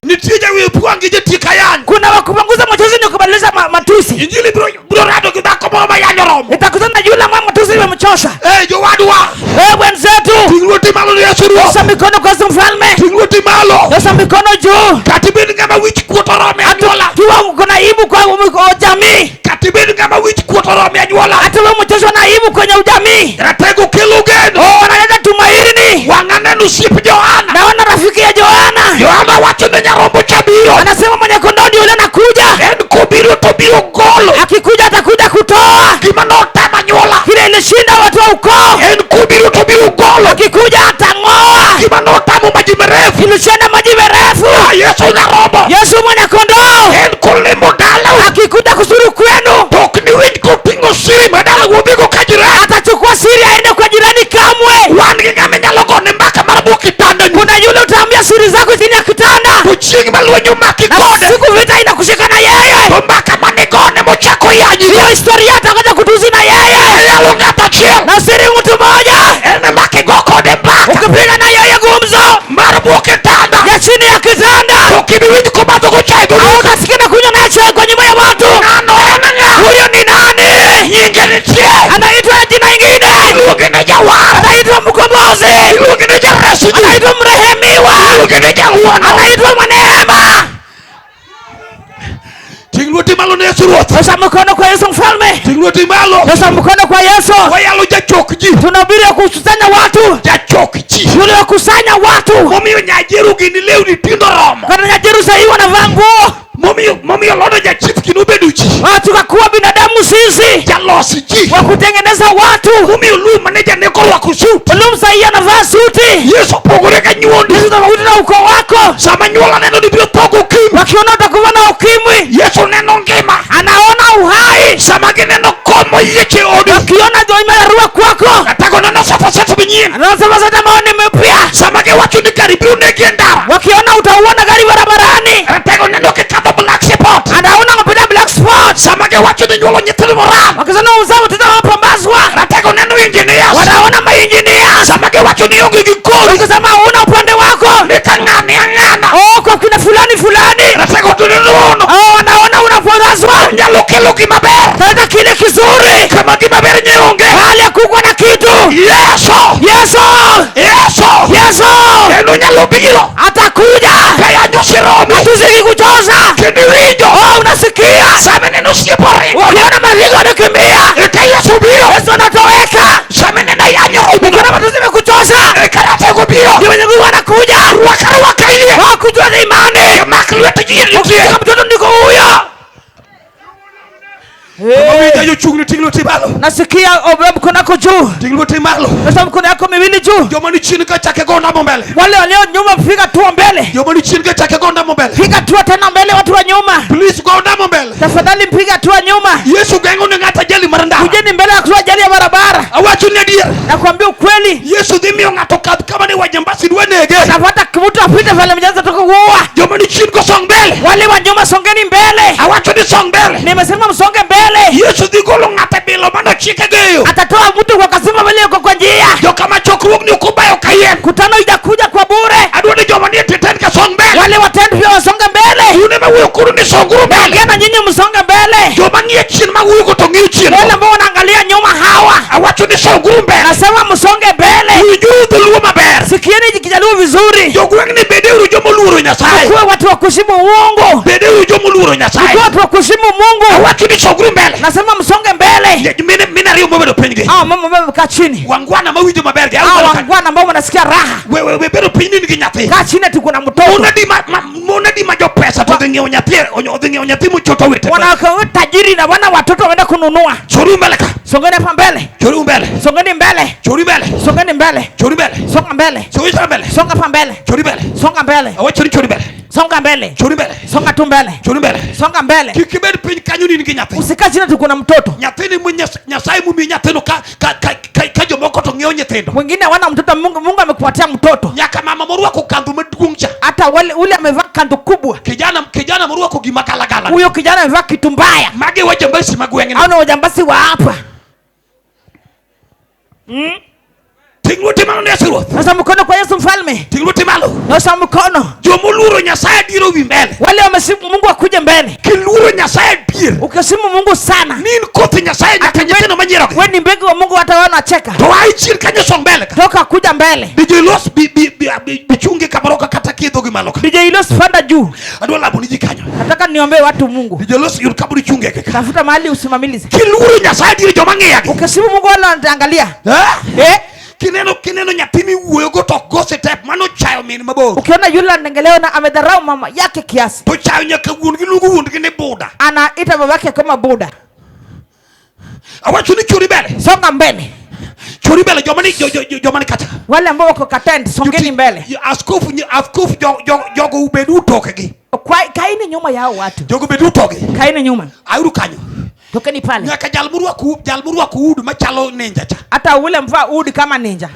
Nitie jaywe pi wang' gi jatik ayany. Kuna wakupanguza machozi ni kubadilisha matusi. Injili biro rado gi dhako moro ma yanyo romo. Itakutana na yule ambaye matusi imemchosha. Eh, jowadwa. Eh, wenzetu. Ting' lweti malo ni Yesu Ruoth. Nyosha mikono kwa Yesu mfalme. Ting' lweti malo. Nyosha mikono juu. Kata ibed ng'ama wich kuot oromo e anyuola. Kiwa uko na aibu kwa jamii. Kata ibed ng'ama wich kuot oromo e anyuola. Hata wewe umechoshwa na aibu kwenye ujamii. Ratego kelo geno. Oh, wanaleta tumaini. Wang' aneno osiep Johana. Naona rafiki ya Johana. Johana wacho ni nyarombo cha biro. Anasema mwenye kondoo ndio yule anakuja. En kobiro to biro golo. Akikuja atakuja kutoa Gima notamo anyuola. kile ilishinda watu wa ukoo. En kobiro to biro golo. Akikuja atang'oa Gima notamo maji mirefu. ilishinda maji marefu. Ah, Yesu nyarombo. Yesu mwenye kondoo En kolimo dalau. akikuja kuzuri kwenu. To ok niwinj koting'o siri madala wuodhigo ka jirani. Atachukua siri aende kwa jirani kamwe. Wan gi ng'ama inyalo gone mbaka mar bwo kitandani. Kuna yule utaambia siri zako chini ya kitanda, To chieng' ma lweny omaki na kode. siku vita inakushika na yeye, To mbaka manigone mochako yanyi. hiyo historia atakaja kutuzi na yeye Yalo ng'ato achiel. na siri mtu mmoja. En ema kigo kode mbaka. Ukipiga na yeye gumzo Mar bwo kitanda. ya chini ya kitanda, To kik iwinj komadho go chae go. au utasikia na kunywa naye chai kwa nyumba ya watu. Ng'ano en ng'a? Huyo ni nani? Nyinge nitie. Anaitwa jina ingine, Iluonge ni jawar. anaitwa mkombozi, Iluonge ni jares ji. anaitwa mrehemiwa, Iluonge ni jang'wono. anaitwa mwaneema. Ting' lweti malo ne Yesu Ruoth. Nyosha mkono kwa Yesu mfalme, Ting' lweti malo. nyosha mkono kwa Yesu. Wayalo jachok ji. Tunahubiri ya kukusanya watu, Jachok ji. yule wa kusanya watu. Momiyo nyajeru gini lewni tindo romo. Kana Nyajeru sahii wanavaa nguo, Momiyo lodo jachif gini obedo ji. watu kakuwa binadamu sisi Jalos ji. wa kutengeneza watu. Momiyo Lum mane janeko orwako sut. Lum sahii anavaa suti. Yesu opogore ka nyuondi. Yesu tofauti na ukoo wako. Sama nyuola neno ni biro tho gokimwi. Wakiona utakuwa na ukimwi, Yesu neno ngima. anaona uhai. Sama gineno kom moyiech e odi. Wakiona imerarua kwako, Kata gineno sofa set manyien. anaona sasa maoni mapya. Sama giwacho ni gari biro negi e ndara. Wakiona utauona gari barabarani, Ratego neno kikadho black spot. anaona unapita black spot. Sama giwacho ni nyuolo nyithindo moram. Wakisema uzao mtoto wapambazwa, Ratego neno engineers. wanaona mainjinia. Sama giwacho ni onge gi kori. Wakisema huna upande wako, Ni ka ng'ani ang'ana. oh, kwa kina fulani fulani, Ratego to neno. oh, wanaona unapongezwa. Nyalo kelo gima ber. Taleta kile kizuri, Kama gima ber ne onge. hali ya kukuwa na kitu. Yesu. Yesu, Yesu. Yesu Kendo nyalo biro. atakuja, Ka yanyo siromo. hatuzidi kuchoza. Kendo iwinjo. Oh, unasikia? Sama ineno osiepe oringo. Ukiona mazigo anakimbia, Eka Yesu biro. Yesu anatoweka. Sama ineno yanyo romo. Ukiona matusi imekuchoza, Eka ratego biro. ndio mwenye nguvu anakuja. Rwak arwaka yie. Oh, kujua ni imani. Mak lwet ji nitie. Ukishika mtoto ndiko huyo. Mawinjo jochung' ting' lweti malo. Nasikia obeba mkono wako juu, Ting' lweti malo. nyosha mkono yako miwili juu. Joma ni chien ka chake go namo mbele. Wale walio nyuma, piga hatua mbele, Joma ni chien ka chake go namo mbele. piga hatua tena mbele, watu wa nyuma, Please go namo mbele. tafadhali mpiga hatua nyuma, Yesu geng'o ne ng'ato ajali mar ndara. kujeni mbele ya kutoa ajali ya barabara. Awacho ni adier. Nakwambia ukweli, Yesu dhi miyo ng'ato kadh kama ne wajambasi dwa nege. napata mtu apite pale mjaza toka kuua. Joma ni chien go song mbele. Wale wa nyuma, songeni mbele. Awacho ni song mbele. Nimesema msonge mbele. Yesu dhi golo ng'ato e bilo manochike geyo. Atatoa mtu kwa kasema mbele yuko kwa njia. Jokama chokruogni ok obayo kayiem. Mkutano ijakuja kwa bure. Adwa ni joma nie tie tent ka song mbele. Wale wa tent pia wasonge mbele. Un ema wuoyo kodu ni songuru mbele. Naongea na nyinyi msonge mbele. Joma ng'iyo chien ma wuoyogo to ng'iyo chien. Wale ambao wanaangalia nyuma hawa, Awacho ni songuru mbele. nasema msonge mbele. Winjuru dholuo maber. Sikieni Kijaluo vizuri. Jogweng'ni bedeuru joma oluoro Nyasaye. Kuwe watu wa kuheshimu uongo, Bedeuru joma oluoro Nyasaye. kuwe watu wa kuheshimu Mungu. Awacho ni songuru mbele. Nasema msonge mbele. Mine ariyo mobedo piny gi. Ah, mama mama, kaa chini. Wangwana mawinjo maber gi. Ah, wangwana ambao wanasikia raha, We we we bedo piny ni nigi nyathi. kaa chini ati kuna mtoto. Mon adi ma jopesa to odhi ng'iewo nyathi odhi ng'iewo nyathi mochoto wete. Wanawake tajiri na wana watoto waenda kununua. Chori mbele ka. Songeni hapa mbele, Chori mbele. songeni mbele, Chori mbele. songeni mbele, Chori mbele. songa mbele, Chori mbele. songa hapa mbele, Chori mbele. songa mbele, Awacho ni chori mbele. songa mbele, Chori mbele. songa tu mbele, Chori mbele. songa mbele. Kik ibed piny kanyo ni in gi nyathi. Usikae chini ati kuna mtoto. Nyathini mu Nyasaye momiyi nyathino ka jomoko to ng'iewo nyithindo. Wengine hawana mtoto, Mungu amekupatia mtoto. Nyaka mama morwako kandhu maduong' cha. Hata wale ule amevaa kanzu kubwa, Kijana morwako gima galagala. huyo kijana amevaa kitu mbaya, Magi wajambasi mag gweng'ni. au ni wajambazi wa hapa. Ting' lweti malo ne Yesu Ruoth. Nyosha mkono kwa Yesu mfalme, Ting' lweti malo. nyosha mkono. Jomoluoro Nyasaye adier owi mbele. Wale wamesimu Mungu akuje mbele. Kiluoro Nyasaye adier. Ukisimu Mungu sana, Ni in koth Nyasaye nyaka nyithindo manyierogi. we ni mbegu wa Mungu, hata wao wanacheka. To ai chien kanyo song mbele ka. Toka kuja mbele. DJ Los bi chungi kamoro ka kata kidho gi malo ka. DJ Los, panda juu. Adwa lamo ni ji kanyo. Nataka niombee watu Mungu. DJ Los yud kamoro ichunge ka. Tafuta mahali usimamilize. Kiluoro Nyasaye adier joma ng'iyagi. Ukisimu Mungu wala wanaangalia. Eh? Eh? Kineno nyathi miwuoyogo to ok go step mano chayo min mabor. Ukiona yule anaangaliwa na amedharau mama yake kiasi, To chayo nyaka wuon gi luongo wuon gi ni buda. anaita babake kama buda. Awacho ni chori mbele. Songa mbele. Chori mbele joma ni joma ni kata. Wale ambao wako katent, songeni mbele. Askofu askofu jogo ubedu tokgi. Kaini nyuma yao watu. Jogo bedu togi. Kaini nyuma. Auru kanyo. Tokeni pale. Nyaka jal morwako udu machalo ninja cha. Hata ule mvaa udi kama ninja.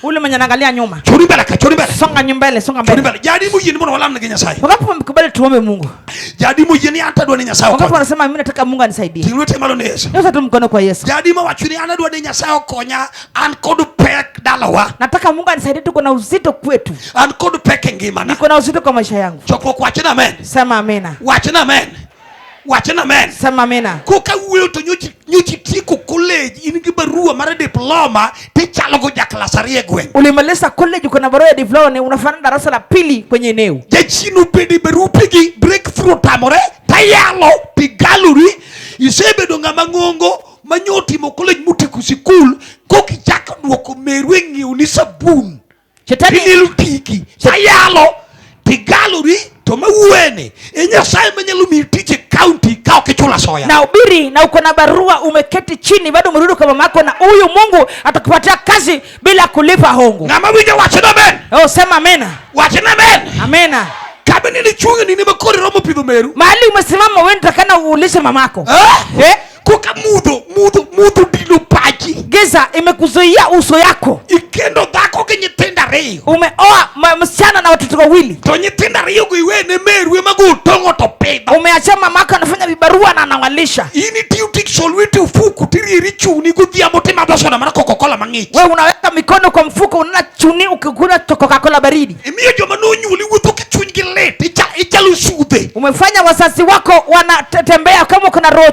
Ule mwenye anaangalia nyuma. Chori mbele ka, chori mbele. Songa mbele, songa Chori mbele. mbele. Jadi moyie ni mondo walam gi Nyasaye. Wangapi wamekubali tuombe Mungu? Jadi moyie ni an tadwa ni Nyasaye Wangapi okonya. wanasema mimi nataka Mungu anisaidie? Ting lwete malo ne Yesu. Nyosha tu mkono kwa Yesu. Jadi mawacho ni an adwa ni Nyasaye okonya an kod pek dalawa. Nataka Mungu anisaidie, tuko na uzito kwetu. An kod pek e ngimana. Niko na uzito kwa maisha yangu. Chokruok wach ni amen. Sema amina. Wach ni amen. Wach ni amen. Sema amina. Koka wuoyo to nyochi tieko college in gi barua mar diploma tichalo go ja klas ariyo e gweng'. Ulimaliza college uko na barua ya diploma ni unafanana darasa la pili kwenye eneo. Jachien obedo e barupegi breakthrough otamore tayalo tigalori isebedo ng'ama ng'ongo manyotimo college motieko sikul kokichako duoko meru e ng'iewni sabun Shetani tinilo tiki tayalo tigalori to mawuoyeni e Nyasaye manyalo miyi tich e county ka ok ichulo asoya. Na ubiri na uko na barua umeketi chini bado umerudi kwa mamako, na huyu Mungu atakupatia kazi bila kulipa hongo. Ng'ama winjo wach ni amen. Oh, sema amina. Wach ni amen. Amina. Kabini ni chung' ni ma koro iromo pidho meru. Mahali umesimama wewe nitakana uulishe mamako. Eh? Eh? Koka mudho mudho mudho dino pachi. Giza imekuzuia uso yako. Ikendo dhako gi nyithindo ariyo. Umeoa msichana na watoto wawili. To nyithindo ariyo go iwene meru ema go tong'o to pidho. Umeacha mamako anafanya vibarua na anawalisha. In itiyo tich solweti ofuku tirieri chuni godhiambo timadho soda mar Coca-Cola mang'ich. Wewe unaweka mikono kwa mfuko unaona chuni ukikula Coca-Cola baridi. Imiyo joma nonyuoli wuotho ki chunygi lit ichalo sudhe. Umefanya wazazi wako wanatembea kama kuna roho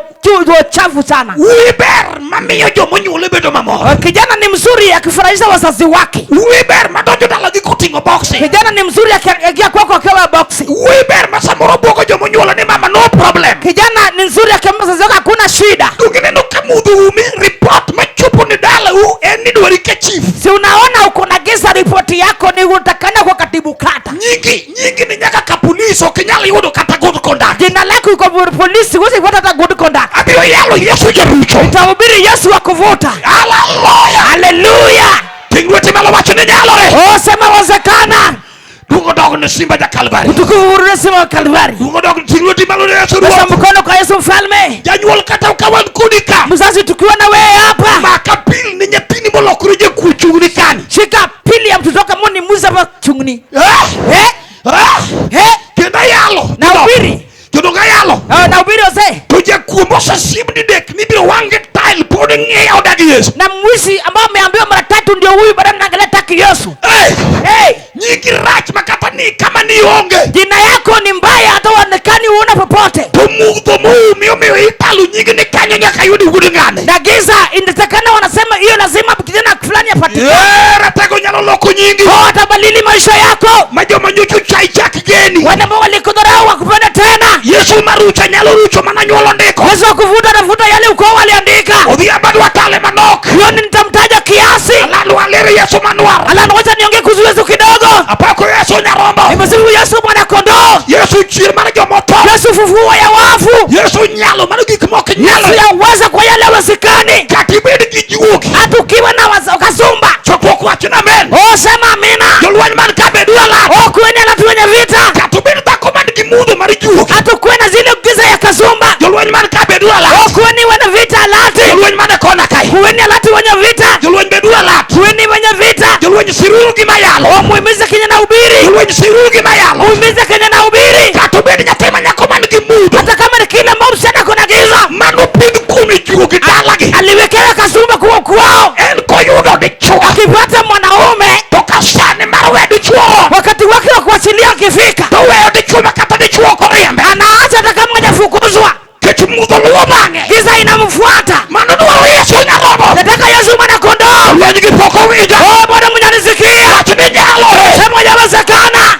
chafu sana. Wuoyi ber mamiyo jomonyuole bedo mamor. Kijana ni mzuri akifurahisha wazazi wake. Wuoyi ber madonjo dalagi koting'o boksi. Kijana ni mzuri akiingia kwako akiwa boksi. Wuoyi ber ma samoro bwogo jomonyuolo ni mama no problem. Kijana ni mzuri akiambia wazazi wake hakuna shida. Donge ineno ka mudho umi report machopo ni dalau en ni dwari ka chief. Si unaona uko na giza, ripoti yako ni utakana kwa katibu kata. Nyingi ni nyaka ka polisi ok inyal yudo kata good conduct. Jina lako iko polisi huwezi kupata hata good conduct. Abiro yalo Yesu jarucho. Nitahubiri Yesu wa kuvuta. Haleluya. Haleluya. Ting' lweti malo wacho ni nyalore. Oh, sema wezekana. Duogo dog ne simba ja Kalvari. Utukufu urudie simba wa Kalvari. Duogo dog ting' lweti malo ne Yesu Nyosha Ruoth. mkono kwa Yesu mfalme. Janyuol kata ka wan kodi ka. Mzazi tukiwa na wewe hapa. Maka pil ni nyathini molokore jakuo chung'ni kani. Shika pili ya mtoto kama ni mwizi hapa chung'ni. Eh? Eh? Eh? Eh? Kendo ayalo. Na ubiri. Jodongo ayalo. Eh, na ubiri wazee. To jakuo mosesim didek ni ibiro wang' gi tile pod ng'iyo odagi Yesu. Na mwizi ambao ameambiwa mara tatu ndio huyu bado anaangalia taki Yesu. Hey! Hey! Nyingi rach ma kata ni kama ni onge. Jina yako ni mbaya hata uonekani uona popote. To mudho moumi omiyo italo nyingi ni kanyo nyaka yud wuod ng'ane. Na giza inatakana wanasema hiyo lazima kijana fulani apatikane. Eh, ratego nyalo loko nyingi. Oh, atabadili maisha yako. Ma joma nyocha ochai chak geni. Wale ambao walikudharau wakupenda tena. Yesu marucha nyalo rucho mana nyuolo ndiko. Yesu akuvuta anavuta yale ukoo waliandika. Odhiambo adwa tale manok. Jioni nitamtaja kiasi. Alalo alere Yesu manwar. Alano wacha niongee kuhusu Yesu kidogo. Apako Yesu nyarombo. Nimesifu Yesu mwana kondoo. Yesu chier mar jomotho. Yesu fufuo ya wafu. Yesu nyalo mar gik mok nyalo. Yesu yaweza kwa yale yawezekani. Kata ibed gi juogi. Hata ukiwa na kasumba. Chokruok wach ni amen. Oh, sema amina. Jolweny man ka bedu alat. Oh, kuweni alatu wenye vita. Kata obed dhako man gi mudho mar juogi. Hata ukuwe na zile giza ya kasumba. Jolweny man ka bedu alat. Oh, kuweni wenye vita alati. Jolweny man e kona kae. Kuweni alati wenye vita. Jolweny bedu alat. Kuweni wenye vita. Jolweny siruru gi mayalo. Oh, muhimize Kenya na ubiri. Jolweny siruru gi mayalo. Muhimize Kenya na ubiri. Kata obed nyathi ma nyako man gi mudho. Hata kama ni kila ambao msichana kuna giza. Mano pidh kuom juogi dalagi. Aliwekewa kasumba kuwa kwao. En koyudo dichuo. Akipata mwanaume To ka sane mar we dichuo. wakati wake wa kuachilia akifika, To weyo dichuo ma kata dichuo ok oriembe. anaacha hata kama hajafukuzwa. Kech mudho luwo bang'e. Giza inamfuata. Mano dwaro Yesu nyarombo. Nataka Yesu mwana kondoo. Jolweny gi pok owinjo. Oh, Bwana mwenye anisikia. Wach ni nyalore. Sema yawezekana.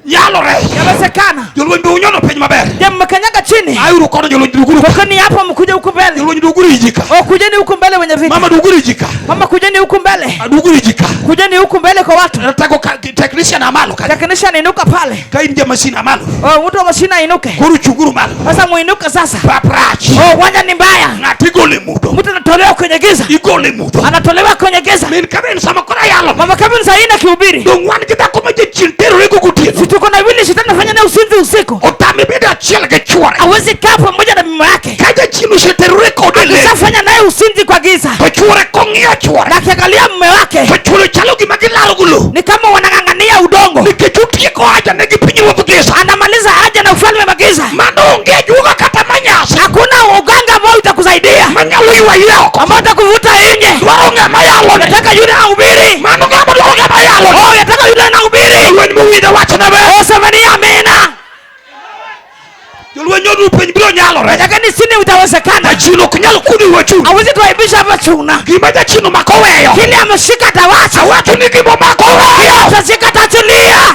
Nyalore. Yawezekana. Jolweny be unyono piny maber. Je, mmekanyaga chini? Auru kono jolweny duguru. Tokeni hapo mkuje huku mbele. Jolweny duguru ijika. Oh, kujeni huku mbele wenye vita. Mama duguru ijika. Mama kujeni huku mbele. Duguru ijika. Kujeni huku mbele kwa watu. Nataka technician amalo kanyo. Technician inuka pale. Ka in jamasin amalo. Oh, mtu wa mashina inuke. Koro chunguru malo. Sasa muinuke sasa. Pap rach. Oh, uwanja ni mbaya. Ng'ato igolo e mudho. Mtu anatolewa kwenye kwenye giza, Igole mudho. Anatolewa kwenye giza. Min Kevin sama koro ayalo. Mama Kevin saa hii nakihubiri, Dong wan gi dhako ma jachien terore go gotieno. Si tuko na vile shetani anafanya naye usinzi usiku. Otame bedo achiel gi chuore. Hawezi kaa pamoja na mume wake. Ka jachien oseterore kode le. Akishafanya naye usinzi kwa giza, To chuore kong'iyo chuore. Na akiangalia mume wake, To chuore chalo gima gilaro go lowo. Ni kama wanang'ang'ania udongo. Nikech otieko haja ne gi pinyruodh giza. Anamaliza haja na ufalme wa giza. Mano onge ajuoga kata manyasi. Hakuna uganga ambao utakusaidia, Manyalo ywayi oko. Ambao utakuvuta nje. Dwaro ng'ama yalo ne. Nataka yule ahubiri. Mano ng'ama dwaro ng'ama yalo ne. Oh, nataka yule anahubiri. Jolweny mowinjo wachna be. Oh, semeni amina. Jolweny odu piny biro nyalore. Lakini sini utawezekana. Jachien ok nyal kudhi wachung'. Hawezi tuaibisha hapa chuna. Gima jachien omako weyo. Kile ameshika atawacha. Awacho ni gima omako weyo. Atashika ataachilia.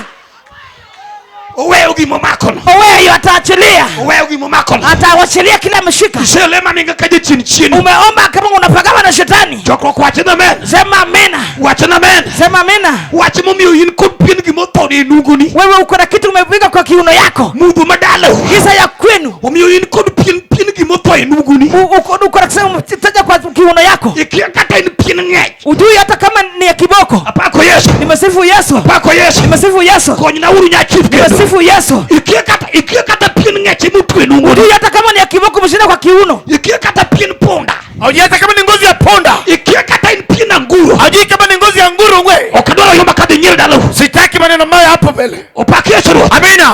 Oweyo gima omako no. Oweyo ataachilia. Oweyo gima omako no. Atawachilia kile ameshika. Iselema ninga ka jachien chien. Umeomba kama unapagawa na shetani. Chokruok wach na amen. Sema amina. Wach na amen. Sema amina. Wach momiyo in kod pien gima otho e nungoni. Wewe uko na kitu umepiga kwa kiuno yako. Mudho madalo. Giza ya kwenu. Omiyo in kod pien pien gima otho e nungoni. Uko na kusema umetaja kwa kiuno yako. Ikia kata en pien ng'ech. Ujui hata kama ni ya kiboko. Apako Yesu. Nimesifu Yesu. Apako Yesu. Nimesifu Yesu. Konyna uru nyachif kendo. Nimesifu Yesu. Ikia kata pien ng'ech emotwe e nungoni. Ujui hata kama ni ya kiboko umeshinda kwa kiuno. Ikia kata pien punda. Haujui hata kama ni ngozi ya punda. Ikia kata en pien anguro. Haujui kama ni ngozi ya nguruwe. Ok adwaro yomba kadhi nyiero dalau. Sitaki maneno maya hapo mbele. Opak Yesu Ruoth. Amina.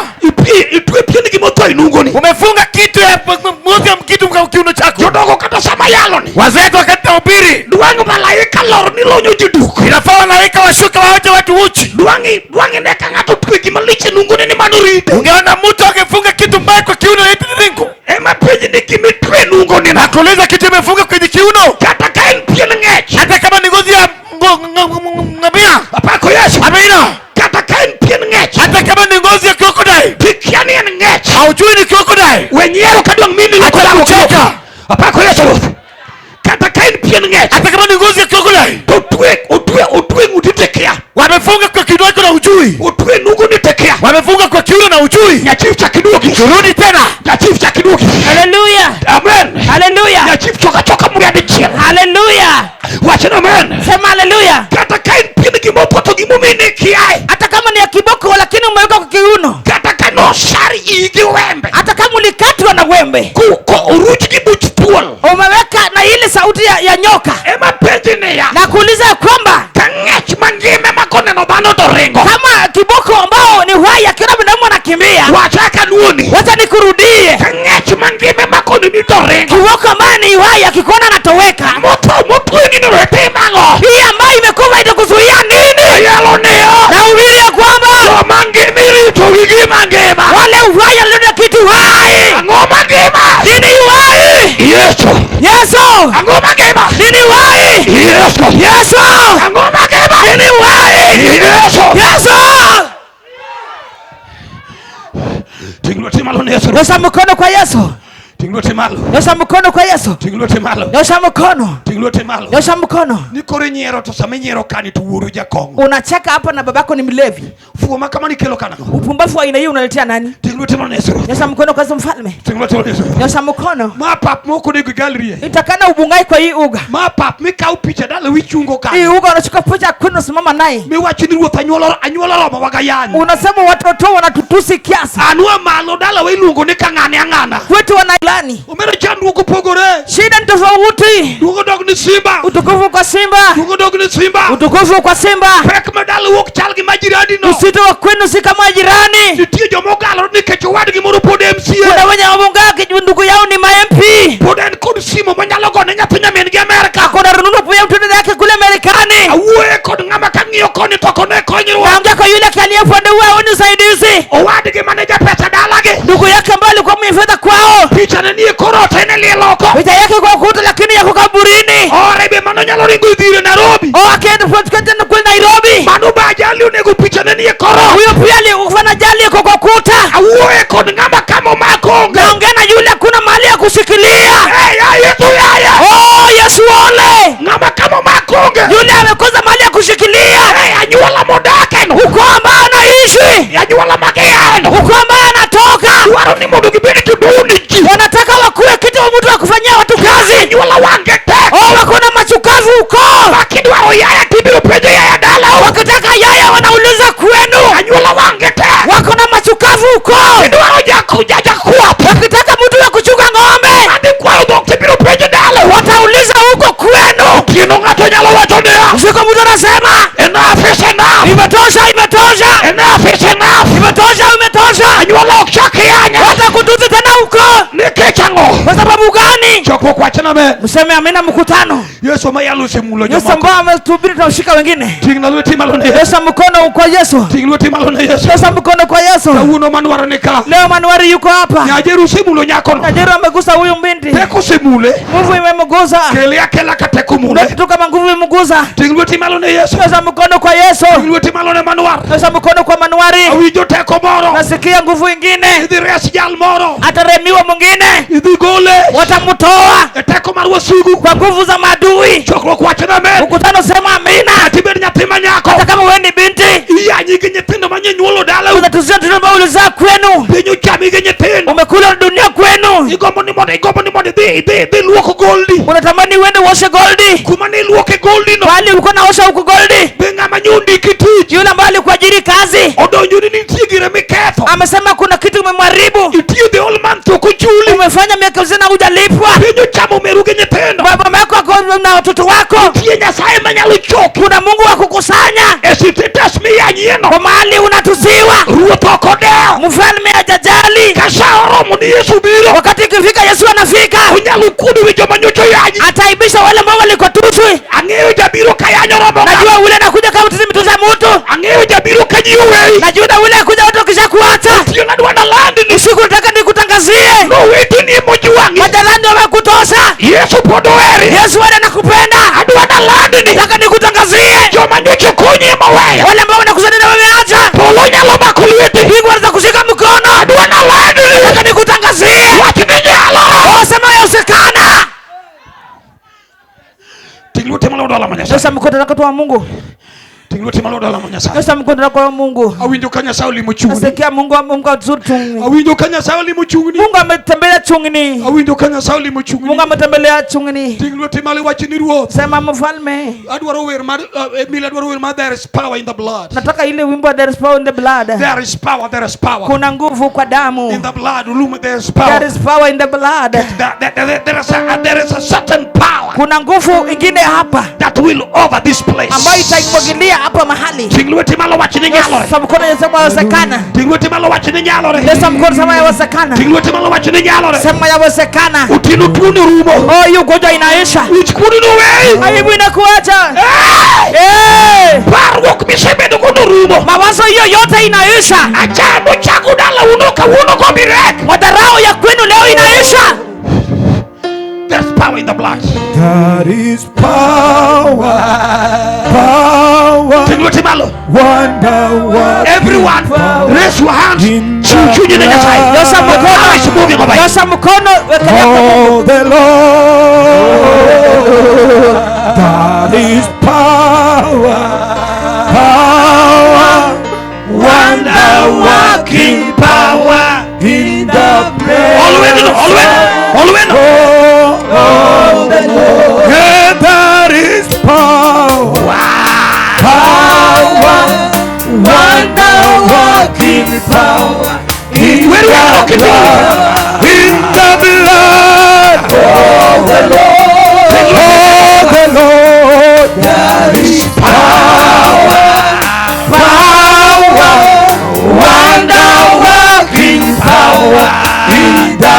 Itwe pien gima otho e nungoni. Umefunga kitu ya ngozi ya kitu kwa kiuno chako. Jodongo kata sama yalo ni. Wazee wakati nahubiri. Dwang' malaika lor ni lonyo ji duk. Inafaa malaika washuke waote watu uchi. Dwang' ne ka ng'ato twe gima lich e nungone ni mano rite. Ungeona mtu akifunga kitu mbaya kwa kiuno eti ringo. Ema penj ni gima itwe e nungoni no. Nakuuliza kitu imefunga kwenye kiuno. Kata ka en pien ng'ech. Hata kama ni ngozi ya ngamia. Apako Yesu. Amina. Kata ka en pien ng'ech. Hata kama ni ngozi ya crocodile. Kikia ni en ng'ech. Haujui ni crocodile. We nyiero ka dwang' mimi Hata loko kucheka. Apako Yesu Ruoth. Kata ka en pien ng'ech. Hata kama ni ngozi ya crocodile. To otwe ng'uti to ikia. Wamefunga kwa kiuno yako na ujui. Otwe nungoni to ikia. Wamefunga kwa kiuno na ujui. Nyachief chak iduogi. Turudi tena. Nyachief chak iduogi. Hallelujah. Amen. Hallelujah. Nyachief choka choka muya dichiel. Hallelujah. Wach ni amen. Sema hallelujah. Kata ka en pien gima otho to gimomiyo ne ikiaye. Hata kama ni ya kiboko lakini umeweka kwa kiuno. Kata ka nosar iyi gi wembe. Hata kama ulikatwa na wembe. Ko oruch gi buch thuol. Umeweka na ile sauti ya nyoka. Ema penji niya. Na kuuliza kwamba ka ng'ech mangima ema koneno dhano to ringo. Kama kiboko ambao ni uhai akiona binadamu anakimbia. Wacha kanuoni. Wacha nikurudie. Ka ng'ech mangima ema koneni to ringo. Kiboko ambaye ni uhai akikuona anatoweka. Motho motweni ni rete mang'o. Hii ambayo imekufa itakuzuia nini? Ayalo niyo. Na ubiri ya kwamba joma ngima irito gi gima ngima. Wale uhai walileta kitu hai. Ang'o mangima? Nini uhai? Yesu. Yesu. Ang'o mangima? Nini uhai? Yesu. Yesu. Ang'o mangima? Nini uhai? Yesu. Yesu. Ting' lweti malo ne Yesu. Nyosha mkono kwa Yesu. Ting' lweti malo. Nyosha mkono kwa Yesu. Ting' lweti malo. Nyosha mkono. Ting' lweti malo. Nyosha mkono. Ni koro inyiero to sama inyiero kani to wuoru jakong'o. Unacheka hapa na babako ni mlevi. Fuo ma kama nikelo kanang'o? Upumbavu wa aina hii unaletea nani? Ting' lweti malo ne Yesu. Nyosha mkono kwa Yesu mfalme. Ting' lweti malo ne Yesu. Nyosha mkono. Ma pap moko onego igalrie. Itakana ubungai kwa hii uga. Ma pap mikawo picha dala wichungo kanyo. Hii uga unachukua picha kwenu unasimama naye. Miwacho ni ruoth anyuola romo waga yany. Unasema watoto wanatutusi kiasi. Anwa malo dala wa iluongo ni kang'ane ang'ana. Kwetu wanailani. Omera chandruok opogore. Shida ni tofauti. Duogo dog ni simba. Utukufu kwa simba. Duogo dog ni simba. Utukufu kwa simba. Pek ma dala wuok chal gi majirani no. Uzito wa kwenu si kama jirani. Nitie joma ogalore nikech owadgi moro pod MCA. Kuna wenye wabunga ndugu yao ni ma MP. Pod en kod simu manyalo gone nyathi nyamin gi Amerka. Kuna rununu pia mtoto yake kule Marekani. Awuoye kod ng'ama kang'iyo koni to ok one konyruok. Naongea kwa yule aliye upande huo haoni usaidizi. Owadgi mane japesa dalagi. Ndugu yake ambaye alikuwa mwenye fedha kwao. Picha ne nie kor ot en e liel oko. Picha yake kwa ukuta lakini yako kaburini. Ore be mano nyalo ringo idhire Nairobi. Oh, akaenda kwenda kule Nairobi. Mano be ajali onego picha ne nie kor ot. Huyo pia alikufa ajali iko kwa ukuta. Awuoye kod ng'ama kama omako onge. Naongea na yule hakuna mahali ya kushikilia. Hey, ya Yesu yaya. Oh, Yesu ole. Ng'ama kama omako onge. Yule amekosa mahali ya kushikilia. Hey, anyuola modake no. Ukoo ambao anaishi. Anyuola magiano. Ukoo ambao anatoka. Dwaro ni mondo gibed jodoni ji. Wanataka wakuwe kitu mtu wa kufanyia watu kazi. Anyuola wange tek. Oh, wako na Chokruok wachna amen. Mseme amina mkutano. Yesu ma yalo osemulo Yesu jomoko. ambao ametuhubiri tunashika wengine. Ting'na lweti malo ne Yesu. Nyosha mkono kwa Yesu. Ting' lweti malo ne Yesu. Nyosha mkono kwa Yesu. Kawuono manwaro ni ka. Leo Manuari yuko hapa. Nyajeru osemulo nyakono. Najeri amegusa huyu binti. Teko osemule. Nguvu imemgusa. Kele akela ka teko mule. Lete tu kama nguvu imemgusa. Ting' lweti malo ne Yesu. Nyosha mkono kwa Yesu. Ting' lweti malo ne Manuar. Nyosha mkono kwa Manuari. Awinjo teko moro. Nasikia nguvu ingine. Idhi res jal moro. Ataremiwa mwingine. Idhi gole. Watamtoa E teko mar wasigu. kwa nguvu za maadui. Chokruok wachna amen. Mkutano sema amina. Kata ibed nyathi ma nyako. Hata kama wewe ni binti, Iyanyi gi nyithindo ma nyinyuolo dalau. unatuzia mtoto ambao ulizaa kwenu, Piny ochami gi nyithindo. umekula dunia kwenu, Igombo ni mondo idhi luok goldi. Unatamani uende uoshe goldi. Kuma ne iluoke goldi no. Pahali ulikuwa naosha huko goldi, Be ng'ama nyondiki tich. Yule ambaye alikuajiri kazi Odonjoni ni nitie gire miketho. Amesema kuna kitu umemharibu. Itiyo the whole month ok ochuli. Umefanya miaka mzima hujalipwa. Piny ochamo meru gi nyithindo. Baba yako ako na watoto wako. Nitie Nyasaye manyalo choki. Kuna Mungu wa kukusanya E status miyanyieno. kwa mahali unatusiwa. Ruoth ok odewo. Mfalme hajajali. Ka sa oromo ni Yesu biro. Wakati ikifika Yesu anafika, Onyalo kuodo wi joma nyocha oyanyi. Ataibisha wale ambao walikotuswi. Ang'eyo jabiro ka yanyo romo. Najua ule anakuja kama mtuza mtu. Ang'eyo jabiro ka ji oweyi. Najua ule anakuja watu wakishakuacha. Otieno adwa nalandi ni. Usiku nataka nikutangazie. Noweteni emojwang'i. Majirani wamekutosha. Yesu pod oheri. Yesu bado anakupenda. Adwa nalandi ni. Nataka nikutangazie. Joma nyocha okonyi ema oweyo. Wale ambao wanakusaidia na wameacha. Polo nyalo mako lweti. Mbingu wanaweza kushika mkono. Adwa nalandi ni. Nataka nikutangazie. Wach ni nyalo. Oh, sema yawezekana. Ting' lweti malo dala ma Nyasaye. Nyosha mkono wako kwa Mungu. Ting' lweti malo dala ma Nyasaye. Nyosha mkono wako kwa Mungu. Awinjo ka Nyasaye olimo chung'ni. Nasikia Mungu azuri chungni. Awinjo ka Nyasaye olimo chung'ni. Mungu ametembelea chungni. Awinjo ka Nyasaye olimo chung'ni. Mungu ametembelea chungni. Ting' lweti malo iwach ni Ruoth. Sema mfalme. Adwaro wer mar Emil adwaro wer mar there is power in the blood. Nataka ile wimbo wa there is power in the blood. There is power, there is power. Kuna nguvu kwa damu. In the blood, Uluma, there is power. There is power in the blood. There is a certain power Kuna nguvu ingine hapa that will over this place. Ambayo itaimwagilia hapa mahali. Ting' lweti malo wach ni nyalore. Nyosha mkono sema yawezekana. Ting' lweti malo wach ni nyalore. Nyosha mkono sema yawezekana. Ting' lweti malo wach ni nyalore. Sema yawezekana. Otieno tuoni rumo. Oh, hiyo ugonjwa inaisha. Wich kuoni noweyi. Aibu inakuacha. Hey! Eh! Parruok misebedo godo rumo. Mawazo hiyo yote inaisha. Achaya mochaku dalauno kawuono go birek. Madharau ya kwenu leo inaisha. There's power in the blood. There is power, power, Ting' lweti malo. Wonder working Everyone, power raise your hands. In Chiw chunyi ne Nyasaye. Nyosha mkono. Power is moving over here. Nyosha mkono wekelea kwa Mungu. Oh, the Lord, that is power, power, wonder working power in the Olwendo, olwendo, olwendo. Oh, the Lord, yeah, there is power, power, wonder working power in Where we are the talking blood, in the blood of the Lord, oh the Lord, there is power, power, wonder working power in the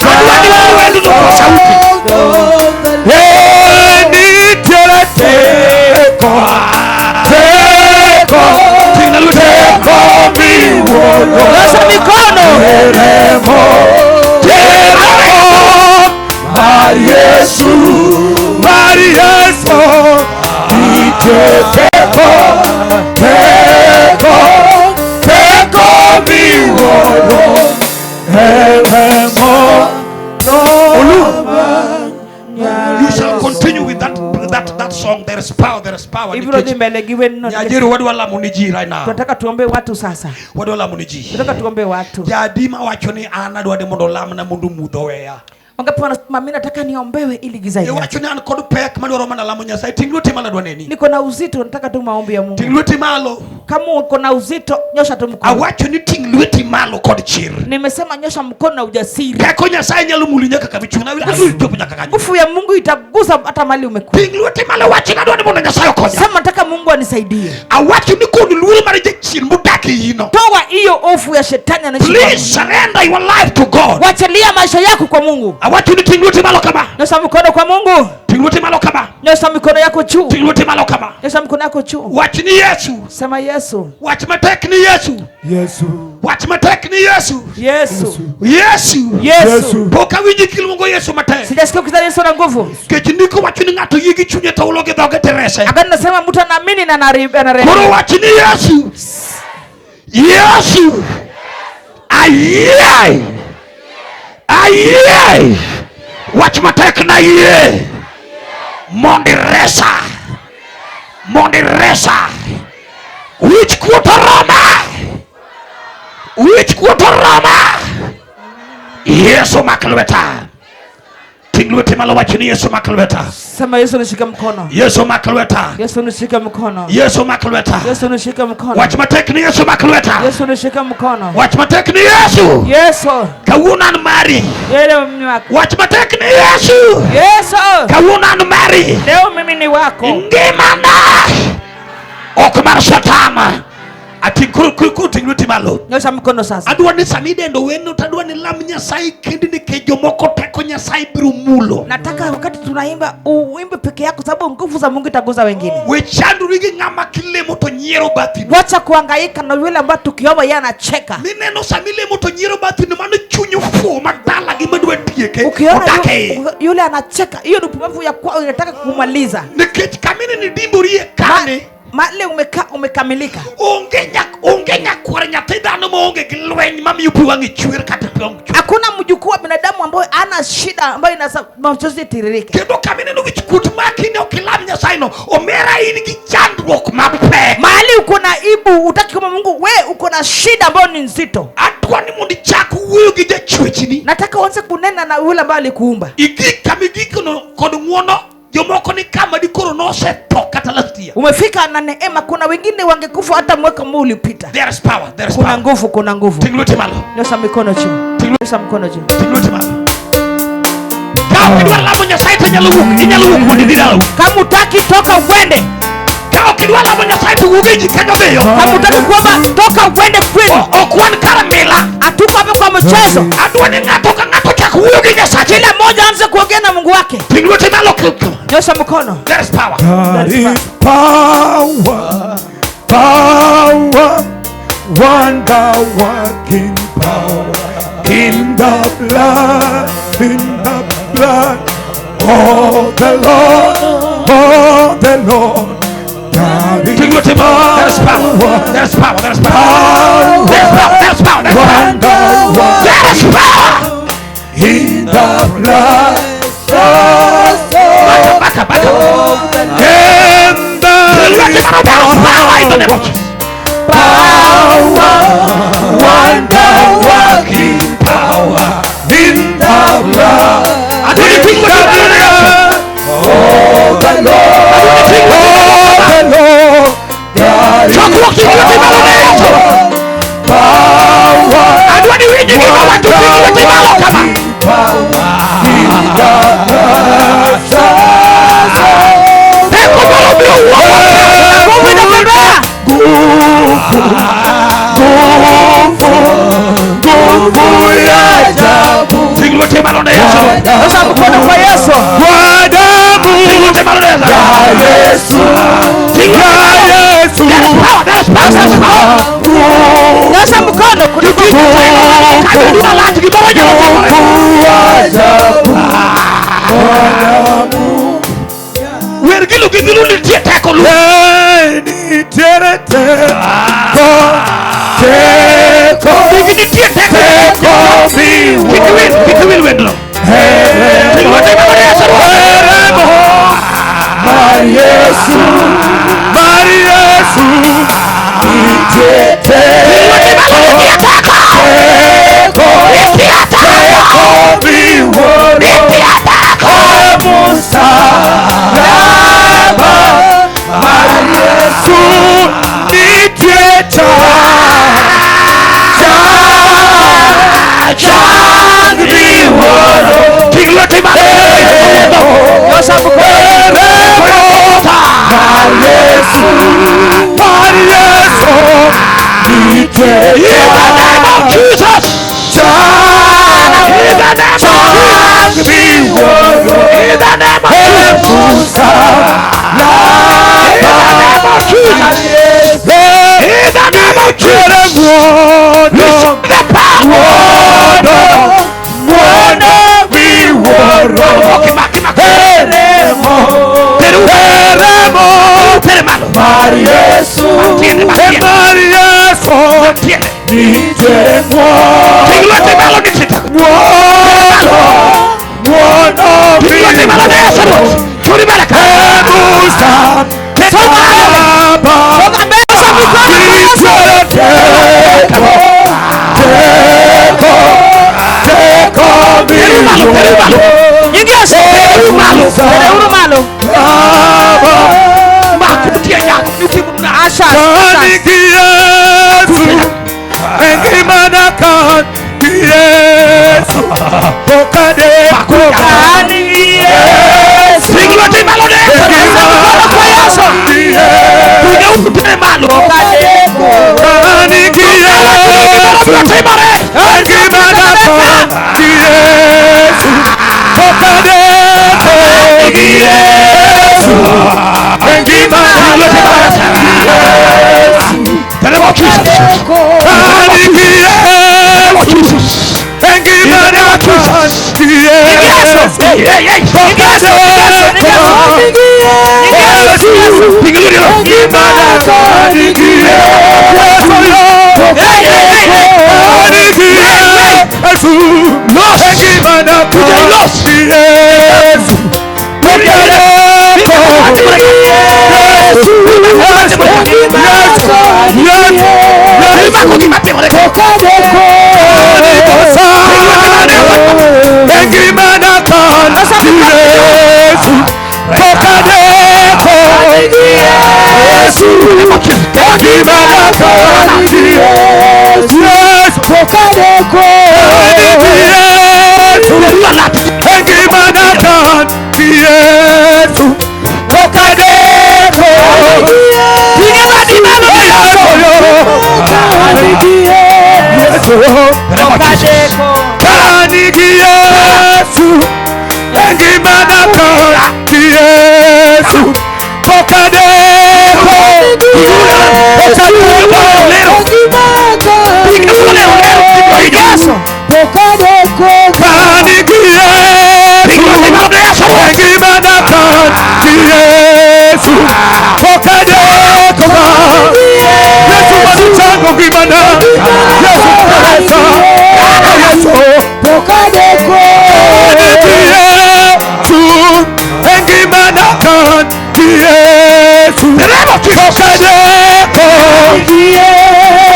Adwa ni precious olwendo no sauti. Eh, nitiere teko, teko, teko miwuoro. Nyosha mikono. Remo, remo mar Yesu, mar Yesu. Nitie teko, teko, teko miwuoro. Remo, You shall continue with that song. There is power, there is power. Ibiro dhi mbele gi wendno. Nyajeru wadwa lamo ni ji right now. Tunataka tuombe watu sasa. Wadwa lamo ni ji. Tunataka tuombe watu. Jadi mawacho ni an adwa ni mondo olamna mondo mudho oweya. Wangapi wanasema mimi nataka niombewe ili giza iache? Iwacho ni an kod pek madwaro mana lamo Nyasaye. Ting' lweti malo adwa neni. Niko na uzito, nataka tu maombi ya Mungu. Ting' lweti malo. Kama uko na uzito, nyosha tu mkono. Awacho ni ting' lweti malo kod chir. Nimesema nyosha mkono na ujasiri. Teko Nyasaye nyalo muli nyaka kama ichung'. Adwa chopo nyaka kanyo. Nguvu ya Mungu itagusa hata mali umekuwa. Ting' lweti malo wach ni adwa ni mondo Nyasaye okonya. Sema nataka Mungu anisaidie. Awacho ni kod luoro mar jachien modak e ino. Toa hiyo hofu ya shetani anaishi Please kwako. surrender your life to God. Wachilia maisha yako kwa Mungu. Awacho ni ting' lweti malo kama. Nyosha mkono kwa Mungu. Ting' lweti malo kama. Nyosha mikono yako juu. Ting' lweti malo kama. Nyosha mikono yako juu. Wach ni Yesu. Sema Yesu. Wach matek ni Yesu. Yesu. Wach matek ni Yesu. Yesu. Yesu. Yesu. Pok awinji kiluongo Yesu matek. Sijasikia ukitaja Yesu na nguvu. Nikech ndiko wacho ni ng'ato yie gi chunye to hulo gi dhoge to irese. Agano nasema mtu anaamini na Koro anarehemu. wach ni Yesu. Yesu. Ayie. Ayie. Wach matek na yie. Mondo iresa. Mondo iresa. Wich kuot oroma. Wich kuot oroma. Yesu mak lweta. Ting' lweti malo wach ni Yesu mak lweta. Sema Yesu nishike mkono. Yesu mak lweta. Yesu nishike mkono. Yesu mak lweta. Yesu nishike mkono. Wach matek ni Yesu mak lweta. Yesu nishike mkono. Wach matek ni Yesu. Yesu. Kawuono an mari. Yeye mimi wako. Wach matek ni Yesu. Yesu. Kawuono an mari. Leo mimi ni wako. Ngimana ok mar Satan. Ati koro koro ting' lweti malo. Nyosha mkono sasa. Adwa ni sami idendo weno to adwa ni lam Nyasaye kendi nikech jomoko teko Nyasaye biro mulo. Nataka wakati tunaimba uimbe peke yako sababu nguvu za Mungu itaguza wengine. We chandori gi ng'ama kilemo to nyiero bathino. Wacha kuhangaika na yule ambaye tukiomba yeye anacheka. Mineno sami ilemo to nyiero bathino mano chuny ofuwo madala gi madwa tieke Ukiona odak e iye. yule anacheka, hiyo ni upumbavu ya kwao, inataka kumaliza. Nikech kamineno idimborie kane Mahali umekaa umekamilika. Onge nyak onge nyakwar nyathi dhano maonge gi lweny mamiyo pi wang'e chwer kata pi wang' chwer. Hakuna mjukuu wa binadamu ambaye ana shida ambayo inasa machozi tiririke. Kendo kamineno wich kuot maki ne ok ilam Nyasaye no, omera in gi chandruok mapek. Mahali uko na ibu utaki kama Mungu, we uko na shida ambayo ni nzito. Adwa ni mondo ichak wuoyo gi jachwechni. Nataka uanze kunena na yule ambaye alikuumba. Igik kama igikno kod ng'uono jomoko ni kama dikoro nosetho kata last year. Umefika na neema, kuna wengine wangekufa hata mwaka ambao ulipita. There is power, there is Kuna power. nguvu, kuna nguvu. Ting' lweti malo. Nyosha mikono juu. Nyosha mkono juu. Ting' lweti malo. Ka ok idwa lamo Nyasaye to inyalo wuok, inyalo wuok mondo idhi dalau. Kama utaki toka uende. Ka ok idwa lamo Nyasaye to wuog e ji kanyo dhiyo. Kama utaki kuomba toka uende kwenu. Ok wan kar mila. Hatuko hapa kwa mchezo. Adwa ni ng'ato ka ng'ato chak wuoyo gi Nyasache. Kila mmoja aanze kuongea na Mungu wake. Ting' lweti malo. Nyosha mkono. There is power. There is power, power, wonder working power in the blood, in the blood of the Lord, of the Lord. There Ting' is lweti malo. There is power. power, There is power. There is power. There is power. There is power. There is power. wonder working There is power. in the blood. Back up, back up, back up. And Ting' there lweti is malo. There is power in the name of Jesus. power, wonder working power in the blood. Adwa ni ting' lweti malo ne Yesu. Oh, the Lord, oh, the Lord, there is Chokruok ting' lweti malo ne Yesu. power, Adwa ni winji gima wacho ting' lweti malo kama. power in the blood. Teko moro biro wuok. Nguvu inatembea. Nguvu ya ajabu Ting' lweti malo ne Yesu. Nyosha mkono kwa Yesu. kwa damu Ting' lweti malo ne Yesu. ya Yesu, Ting' ya lweti malo. Yesu. There is power. There is power. There is power. Nyosha mkono. Kuna nguvu. Adwa lach gimoro nyalo timore. Nguvu ajabu Wer gi lugi gi lu nitie teko lu. nitiere teko, teko, Gigi nitie teko. teko Kik iwil, kik iwil wendno. Ting' lweti malo ne Yesu. miwuoro. Mar Yesu, mar Yesu, nitie Ting' lweti malo nitie teko. teko, Nitie teko. teko miwuoro. Nitie teko. Msalaba mar Yesu, nitie The power. Ng'wono miwuoro. Okay, maki, maki. Remo, Teru. remo Tere malo. mar Yesu, Matiende, matiende. mar Yesu, Matiende. nitie ng'wono, Ting' lweti malo ni sita. ng'wono, ng'wono Ting' lweti malo ne Yesu Ruoth. Churi mbele ka. Musa, Songa mbele. Baba, Songa mbele. Nyosha mikono kwa Yesu. nitie teko, teko, teko Teru malo, teru malo. Nying Yesu. Teru malo. Tereuru malo. Baba, Mak nitie nyako, nitie mna. Asha. Asha. Kanigi Yesu, engimana kan Yesu, pokadeko. Kani Yesu. Ting' lweti malo ne Yesu Ruoth. Nyosha mikono kwa Yesu. Kuja huku tere malo. Kanigi Yesu, Timore. engimana kan Yesu, pokadeko. Yesu, engimana The name of Jesus. Kanigi The name of Yesu, Jesus. engimana kan Yesu. Hey, hey, hey. Ting' lweti malo. Hey, hey, hey, hey. Mako gima timore. Kadeko. Kanigi Yesu, engimana kan Yesu, pokadeko, Yesu. Kanigi Yesu, engimana kan Yesu, pokadeko, Yesu manuchango gimana, Yesu pesa, Yesu. Yesu, engimana kan Yesu, pokadeko,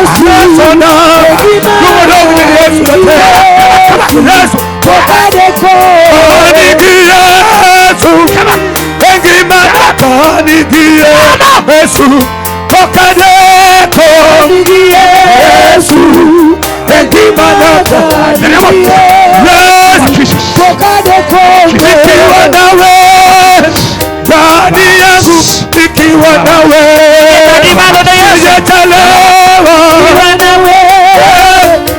Yesu na, Yesu, kanigi Yesu, engimana kanigi Yesu, pokadeko, Yesu, engimana Yesu, nikiwa nawe ndani yangu, nikiwa nawe sijachelewa,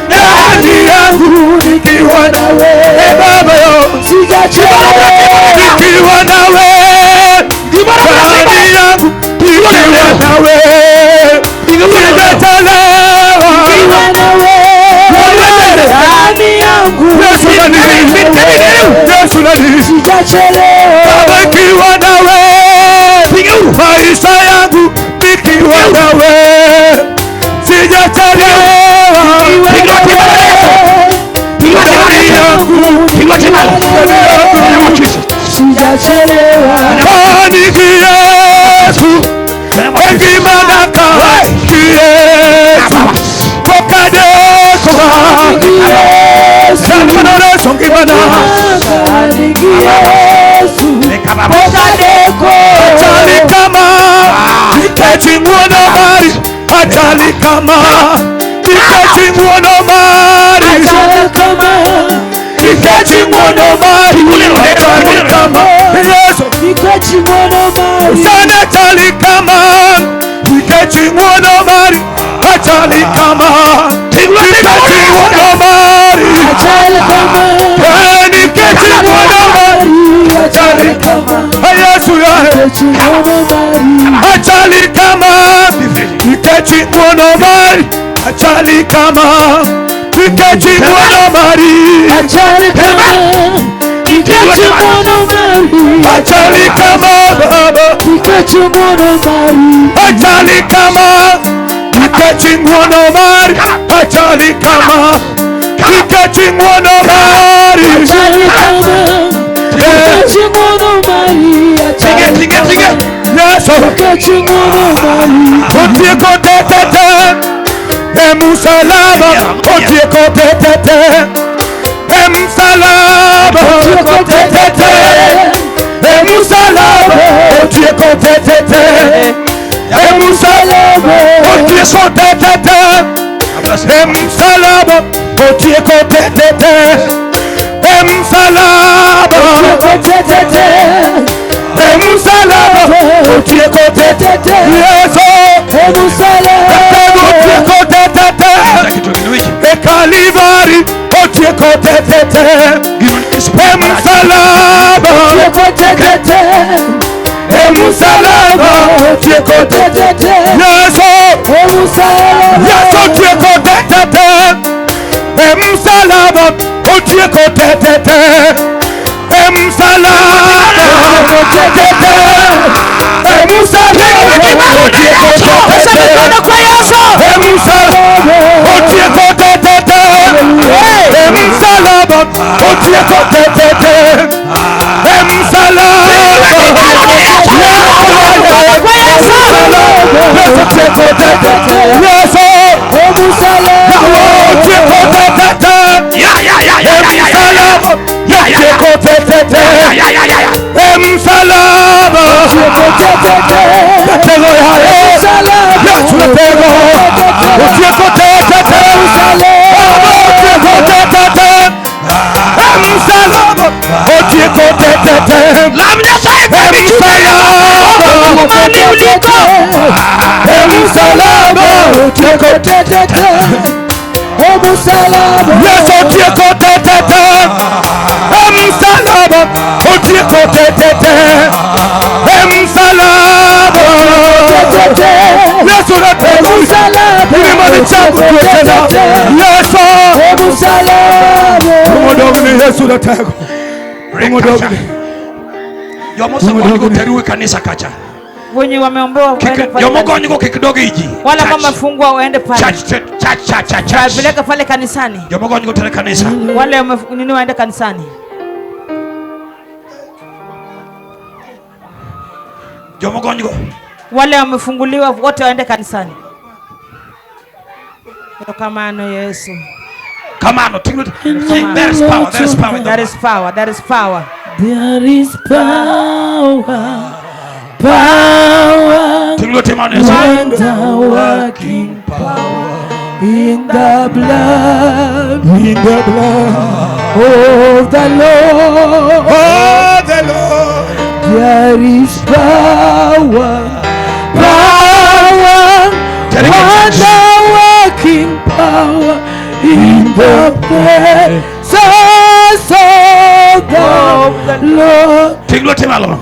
ndani yangu nikiwa nawe Baba yo, nikiwa nawe ndani yangu, nikiwa nawe sijachelewa. Yesu nani, Yesu nani, Baba ikiwa nawe maisha yangu, nikiwa nawe sijachelewa, ndani yangu, kanigi Yesu, engimana kanigi Yesu, pokadeko, Yesu ngimana, Achali kama nikech ng'wono mari, achali kama nikech ng'wono mari, nikech ng'wono mari, achali kama Yesu, sana achali kama nikech ng'wono mari, achali kama nikech ng'wono mari, nikech ng'wono mari, achali kama Yesu ya achali kama nikech ng'wono mari, Achali kama nikech ng'wono mari. Achali kama nikech ng'wono mari. Achali kama Baba. Nikech ng'wono mari. Achali kama nikech ng'wono mari. Achali kama nikech ng'wono mari. Achali kama nikech ng'wono mari. Tinge, tinge, tinge. Yesu. Nikech ng'wono mari. Otieko te te te e msalaba. Otieko te te te e msalaba. Otieko te te te e msalaba. Otieko te te te e msalaba. Otieko te te te e msalaba. Otieko te te te e msalaba. Otieko te te te e msalaba. Otieko te te te Yesu. E msalaba. Otieko te te te Kitu kinuiki. e Kalvari. Otieko te te te e msalaba. Otieko te te te E msalaba. Otieko te te te Yesu. E msalaba. Yesu otieko te te te e msalaba. Otieko te te te e msalaba. Te te te e msalaba. Otieko te Nyosha te te mikono kwa Yesu. e msalaba. Otieko te te te e msalaba. Otieko te te te e msalaba. Kwa Yesu. Yesu otieko te te te Yesu. E msalaba. Otieko te te te Ya, ya, ya, ya, ya, ya, ya. msalaba. Otieko te te te Ya, ya, ya, ya. e msalaba. Otieko te te te Tego ya Msalaba. Yesu tego. Otieko te te te Baba otieko te te te e msalaba. Otieko te te te Lam Nyasaye e msalaba. Mahali uliko. E msalaba. Otieko te te te E msalaba. Yesu otieko te te te e msalaba. Otieko te te te e msalaba. Te te Yesu E natego msalaba. Imani changu tuwetena Yesu. E msalaba. Umodogni Yesu natego. Umodogni. Jomosegonygo teru e kanisa kacha. Wenye wameombewa waende pale. Jomogonygo kik dog iji. Wala kama fungwa waende pale. Church, church, church, church, church. Wapeleke pale kanisani. Jomogonygo tere kanisa. Wale nini waende kanisani. Jomogonygo. Wale wamefunguliwa wote waende kanisani. Erokamano Yesu. Come on, there is power, there is power in the There is power, there is power. There is power, power, wonder working power in the blood, In the blood of the Lord. of the Lord. There is power, power, wonder working power in the presence of the Lord.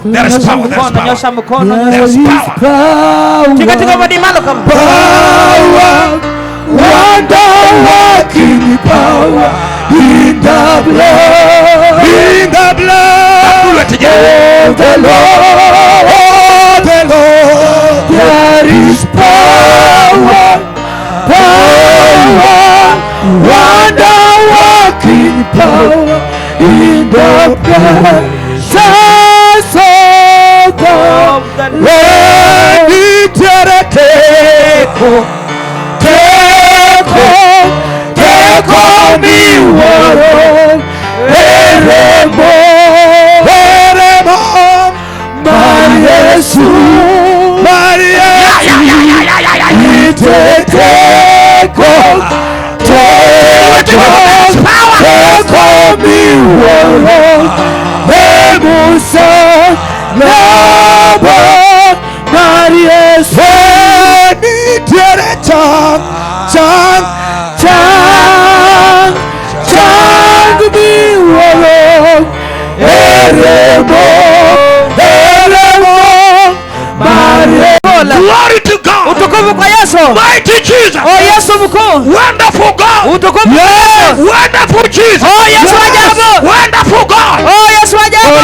There is power, there is Mkono, power. nyosha mkono. There is is power. Tika tika power, badi malo kama. power, wonder working power in the blood, In the blood of the Lord. of the Lord. There is power, power, wonder working power in the presence of the Lord. Nitiere teko, teko, teko miwuoro e remo, e remo Mar Yesu, mar Yesu. Nitie teko, teko, teko miwuoro e msalaba mar Yesu. Nitiere chang, chang, Chang, chang miwuoro e remo, e remo mar Yesu. Glory to God. Utukufu kwa Yesu. Yesu. Mighty Jesus. Oh Yesu mkuu. Wonderful God. Utukufu. Yes. Wonderful Jesus. Oh Yesu ajabu. Wonderful God. Oh Yesu ajabu.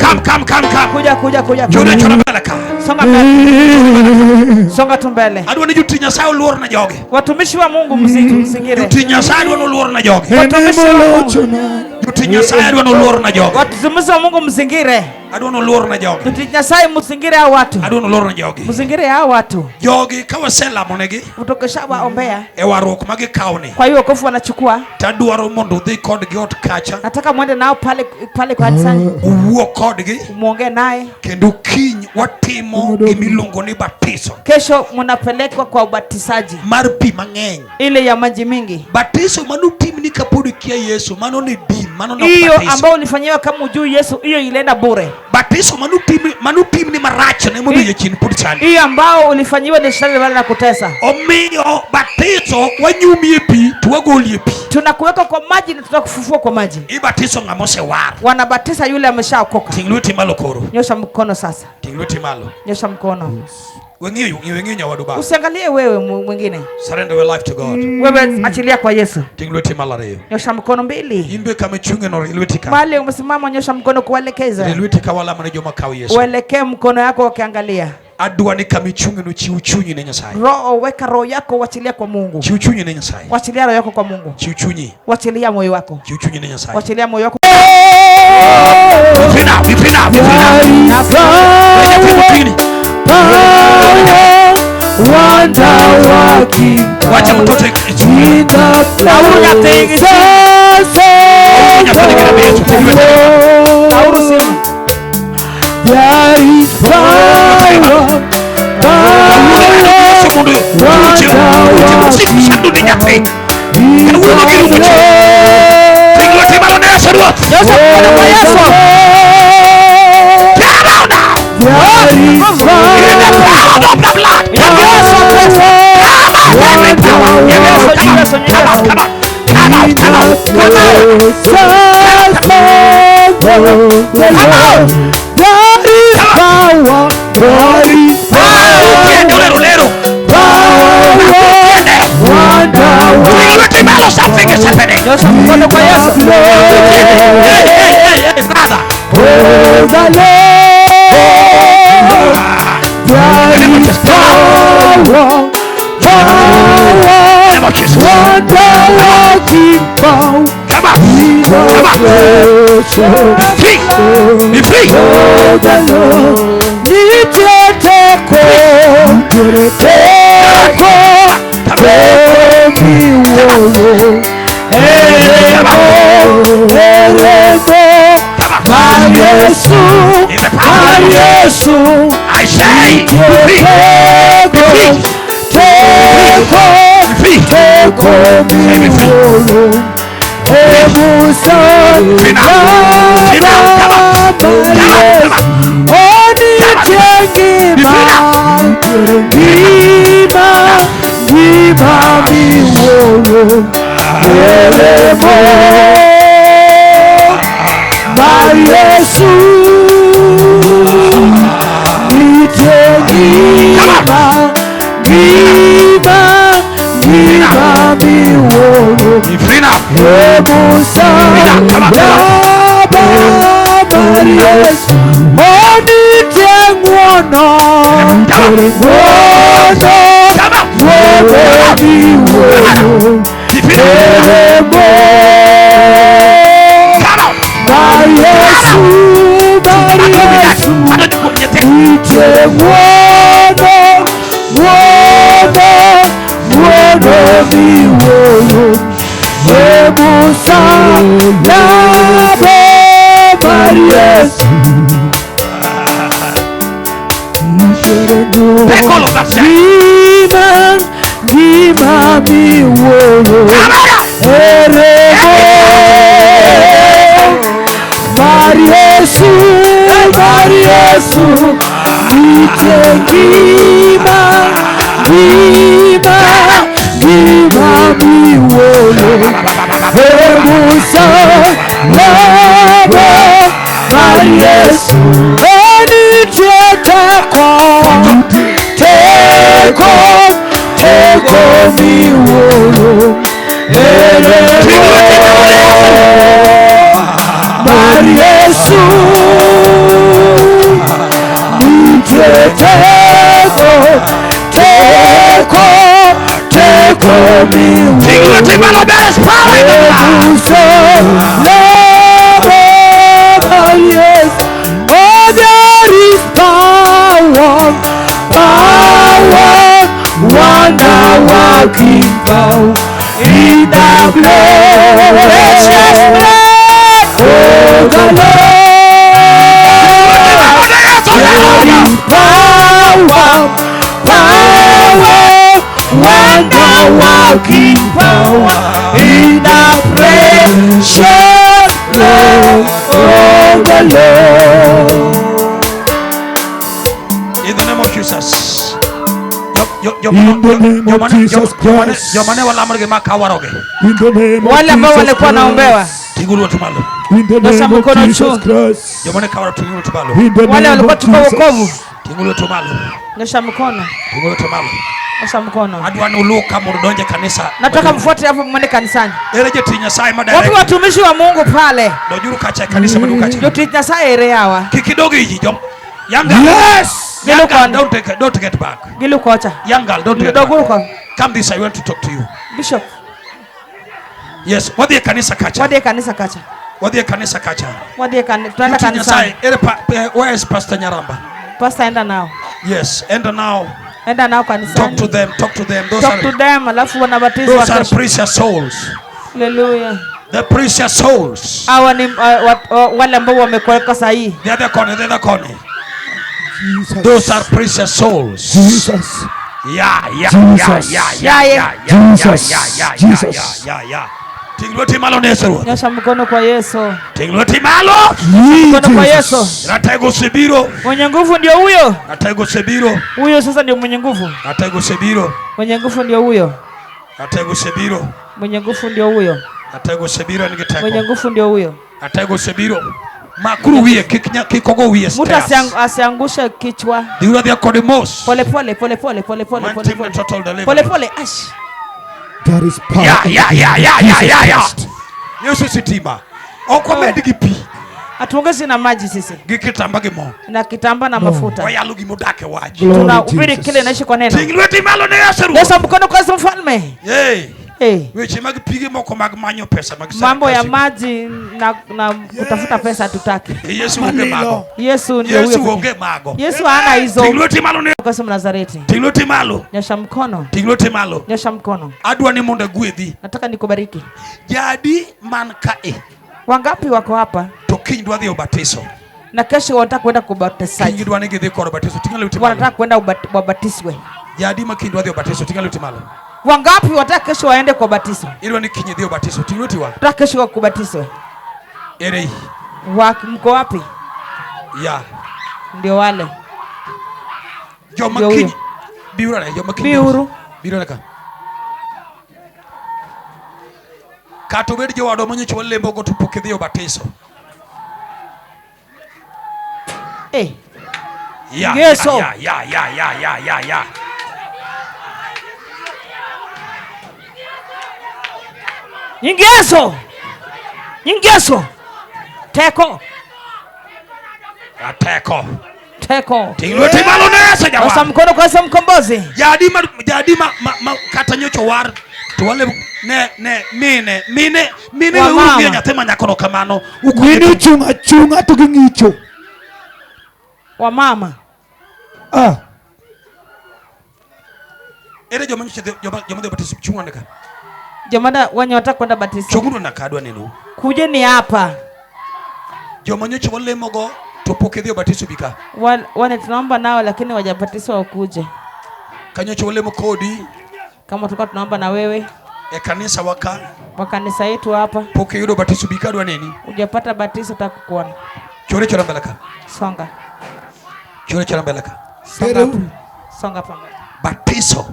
Come, come, come, come. Kuja kuja kuja. Chona chona mbele ka. Songa mbele. Songa tu mbele. Adwa ni jotich Nyasaye oluor na jogi. Watumishi wa Mungu msingire. Jotich Nyasaye adwa ni oluor na jogi. Watumishi wa Mungu. Jotich Nyasaye adwa ni oluor na jogi. Watumishi wa Mungu msingire. Adwa ni oluor na jogi. Jotich Nyasaye msingire hao watu. Adwa ni oluor na jogi. Msingire hao watu. Jogi ka waselamonegi Utokeshawaombea. e warruok ma gikawoni Kwa hiyo wokovu wanachukua. tadwaro mondo udhi kodgi ot kacha Nataka mwende nao pale pale kanisani. uwuo kodgi Muongee naye. kendo kiny watimo gimiluongo ni batiso Kesho mnapelekwa kwa ubatizaji mar pi mang'eny. ile ya maji mingi. Batiso manotimni kapod ikia Yesu mano ne din mano ne ok Hiyo batiso. ambayo ulifanyiwa kama ujui Yesu, hiyo ilienda bure. Batiso manotimni marach ne momiyo jachien pod chandi. Hiyo ambao ulifanyiwa ni shetani wala na kutesa. Omiyo batiso wanyumi e pi to wagoli e pi. Tunakuweka kwa maji na tunakufufua kwa maji. Ibatiso ng'ama osewar. Wanabatiza yule ameshaokoka. Ting' lweti malo koro. Nyosha mkono sasa, Ting' lweti malo. nyosha mkono. Weng'iyo weng'iyo nyawadu ba. Usiangalie wewe mwingine, Surrender your life to God. wewe achilia kwa Yesu. Ting' lweti malo ariyo. Nyosha mkono mbili, In be kama ichung'e no rie lweti ka. mahali umesimama, nyosha mkono Rie kuelekeza, lweti ka walamo ne joma kawo Yesu. uelekee mkono yako ukiangalia. Adwa ni kama ichung'e no chiw chunyi ne Nyasaye. Roho, weka roho yako, wachilia kwa Mungu, Chiw chunyi ne Nyasaye. wachilia roho yako kwa Mungu, Chiw chunyi. wachilia moyo wako, Chiw chunyi ne Nyasaye. wachilia moyo wako. Be free now. Be free now. Be free now. Nyathi moting'ni. Wonder working Wacha mtoto ichung'e. in the Nauru Nyathi nigi Yesu. Ting' lweti. Nauru simu. There is power, Yesu mondo tuoche tuoche mosik sando ne nyathi. in Kawuono girumo the chon. Ting' lweti malo ne Yesu Ruoth. Nyosha mkono kwa Yesu. Come out now. There is In the power of the blood. Come out. Come out every power. Come out. Come out. Come out. Come out. Come out. Come out. There is power, there is power, Tiende olero lero. power, Tiende. wonder Ting' lweti malo. Something is happening. Nyosha mkono kwa Yesu. Tiende. Hey, hey, hey, hey, brother. Oh, the Lord, there is power, power, Name of Jesus. wonder working power. Come out. Come out. Free. Be free. Oh, the Lord, nitie teko, teko, teko miwuoro. Eremo, eremo, mar Yesu, In the power mar of Yesu. I say, be free. Teko, teko, Be free. teko miwuoro. Emusa, Free now. Free now. Come out. Come out. Come out. Onitie ngima, ngima, ngima miwuoro. Eremo, mar Yesu. Nitie ngima, ngima, ngima miwuoro. Be free now. Emusa, Baba mar Yesu. Onitie ng'wono, ng'wono, Come out. ng'wono miwuoro. Be free now. Eremo, Come out. mar Yesu, mar Yesu. Adonjo kuom nyathi. Nitie ng'wono, ng'wono, ng'wono miwuoro. Emusa, Baba mar Yesu. Take all of that shit. Ngima, ngima miwuoro. Come out. Eremo, mar Yesu, mar Yesu. Nitie ngima, ngima, ngima miwuoro. Emusa, Baba mar Yesu. Onitie teko, teko, Teko miwuoro mar Yesu nitie teko, teko, teko Ting' lweti miwuoro malo, there is power in the blood. Musalaba mar Yesu. Oh, there is power, power, wonder working power in the Precious blood blood. of the Lord. There is power, power, wonder working power in the precious blood of the Lord. In the name of Jesus. In the name of Jesus Christ. Joma ne walamogi ma kawarogi. In the name of Wale ambao Jesus walikuwa wanaombewa, Christ. Ting'uru lwetu malo. In the Nyosha name of mkono Jesus juu. Christ. Joma ne kawaro ting'uru lwetu malo. In the wale name walikuwa of chukua wokovu, Jesus. Ting'uru lwetu malo. nyosha mkono, Ting'uru lwetu malo. nyosha mkono. Adwa ni uluw ka mondo udonj e kanisa. Nataka mfuate hapo mwende kanisani. Ere jotich Nyasaye ma Wapi direct. watumishi wa Mungu pale? Donjuru kacha e kanisa maduong' kacha. Jotich Nyasaye ere hawa? Kik idog iji jom. Young girl. Yes. Young girl, Gilukon. don't get back. Gilukocha. Young girl, don't get back. Doguru Come this, I want to talk to you. Bishop, Yes, wadhi e kanisa kacha. wadhi e kanisa kacha. Wadhi e kanisa kacha. Wadhi e kanisa, tunaenda Jotich kanisani. Nyasaye, ere where is Pastor Nyaramba? Pastor, enda nao. Yes, enter now. Enda nao Talk to kanisani. them, talk to them. Those Talk to are them, alafu wanabatizwa those are kesho. precious souls. Haleluya. The precious souls. Hawa ni wale ambao wamekuweka sahihi. The other corner, the other corner. Jesus. Those are precious souls. Jesus. Yeah, yeah, Jesus. yeah, yeah, Yeah, yeah, yeah, Jesus. yeah, yeah, Jesus. yeah, yeah, yeah. Ting' lweti malo ne Yesu Ruoth. Nyosha mkono kwa Yesu. Ting' lweti malo. Mkono kwa Jesus. Yesu. Ratego osebiro. Mwenye nguvu ndio huyo. Ratego osebiro. Huyo sasa ndio mwenye nguvu. Ratego osebiro. Mwenye nguvu ndio huyo. Ratego osebiro. Mwenye nguvu ndio huyo. Ratego osebiro en gi Mwenye teko. nguvu ndio huyo. Ratego osebiro. Makuru wiye kik kik ogo wiye Mtu stairs. asiangushe kichwa. Dhiuru adhiya kode mos. Pole pole pole pole pole pole Man pole timne pole. total deliverance. Pole pole ash. There is power. Yeah, in yeah, the yeah, name yeah, of yeah, Jesus yeah, yeah. Christ. Yesu sitima. Ok wamed gi pi Hatuongezi na maji sisi. gi kitamba gi mo. Na kitamba na mafuta. Wayalo gimodak e wach. Glory Tunahubiri Jesus. kile inaishi kwa neno. Ting' lweti malo ne Yesu Ruoth. Nyosha mkono kwa Yesu mfalme. Hey. Hey. Weche mag pige moko mag manyo pesa mag Mambo ya serikal. maji na kutafuta pesa hatutaki. Yesu onge mago. Yesu ndio Yesu huyo. onge mago. Yesu hana hizo. Ting' lweti malo ne Kwa Yesu Mnazareti. Ting' lweti malo. Nyosha mkono. Ting' lweti malo. Nyosha mkono. Adwa ni mondo agwedhi. Nataka nikubariki. Jadi man kae Wangapi wako hapa to kiny dwa dhi obatiso. na kesho wanataka kwenda Kiny kubatizwa? gidwa ni gidhi kod obatiso. Ting' lweti malo. Wanataka kwenda wabatizwe. Jadi ma kiny dwa dhi obatiso. Ting' lweti malo. Wangapi wanataka kesho waende kwa batizo? Idwa ni kiny idhi obatiso. Ting' lweti wa. Wanataka kesho wakubatizwe. Ere. Mko wapi? Ya. Ndio wale. Joma Ndio huyo. kiny biuru ane, joma kiny Biuru. Biuru ane ka. Kata obed jowadwa manyocha walembogo to pok idhi obatiso. Eh, Ya, Yesu. ya, ya, ya, ya, ya, ya, ya. Nyingeso. Nyingeso. Teko. Ateko. Teko. Ting' lweti malo ne Yesu Nyosha jawar. mkono kwa Yesu mkombozi. Jadi ma jadi ma, ma, ma kata nyocha war to wale ne ne mine mine mine Wa weuru mama. ng'iyo nyathi ma nyakono kamano. Mine ochung' achung'a to ging'icho. Wa mama. Ah. Ere joma nyocha dhi joma joma dhi obatiso chung' ane ka. Jamani wenye wanataka kwenda batizo. Chung'uru na ka adwa neno. Kujeni hapa. Joma nyocha walemogo to pok idhi obatiso bi ka. Wale tunaomba nao lakini wajabatizwa wakuje. Ka nyocha walemo kodi Kama tulikuwa tunaomba na wewe e kanisa waka kwa kanisa yetu hapa, pok iyudo batiso bi ka adwa neni. hujapata batizo takukuona. Chore chora mbele ka. Songa. Chore chora mbele ka. Songa. Ere uru. Songa hapa mbele. Batiso.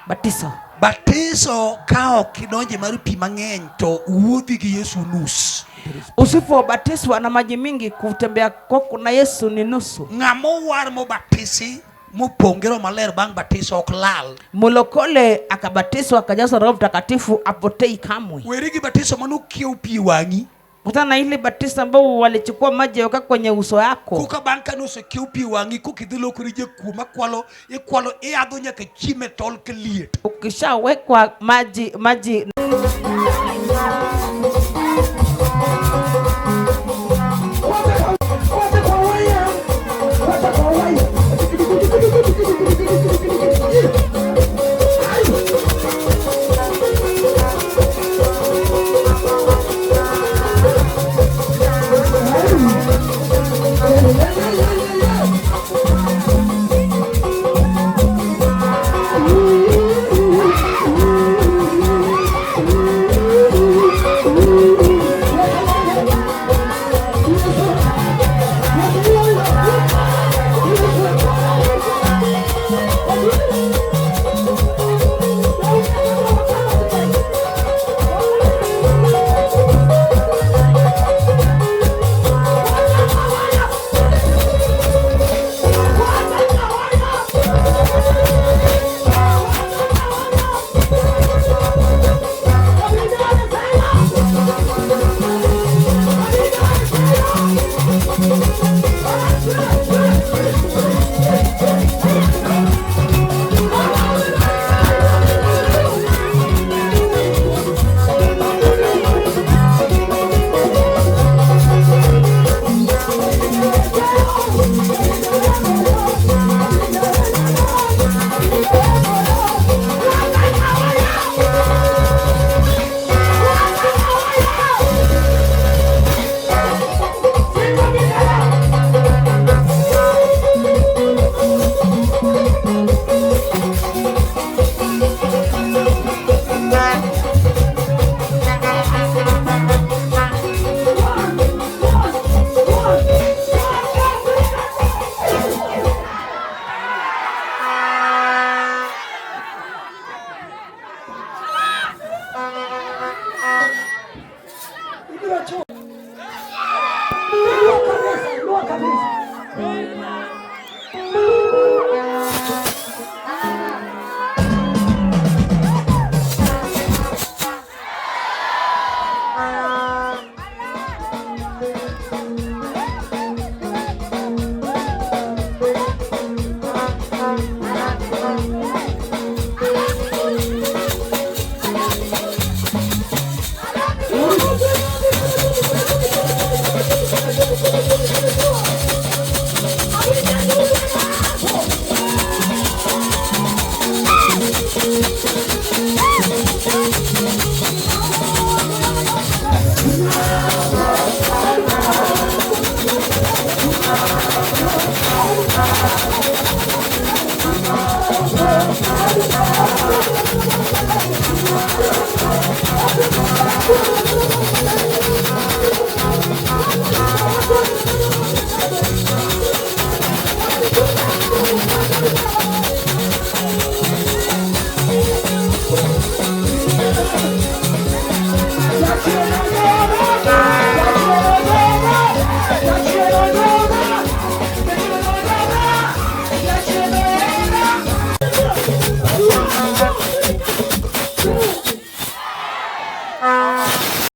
Batizo. Batiso ka ok idonje mar pi mang'eny to wuodhi gi Yesu nus. Usipobatizwa na maji mingi, kutembea kwako na Yesu ni nusu. Ng'ama owar mobatisi Mopong' gi Roho Maler bang' batiso ok lal. Mulokole akabatizwa akajazwa Roho Mtakatifu apotei kamwe. Weri gi batiso manokiew pi e wang'i. Kutana na ile batizo ambao walichukua maji waka kwenye uso yako. Koka bang' kane osekiew pi e wang'i koka idhi lokori jakuo makwalo ikwalo iyadho nyaka chiemo e tol kaliet. Ukishawekwa maji maji.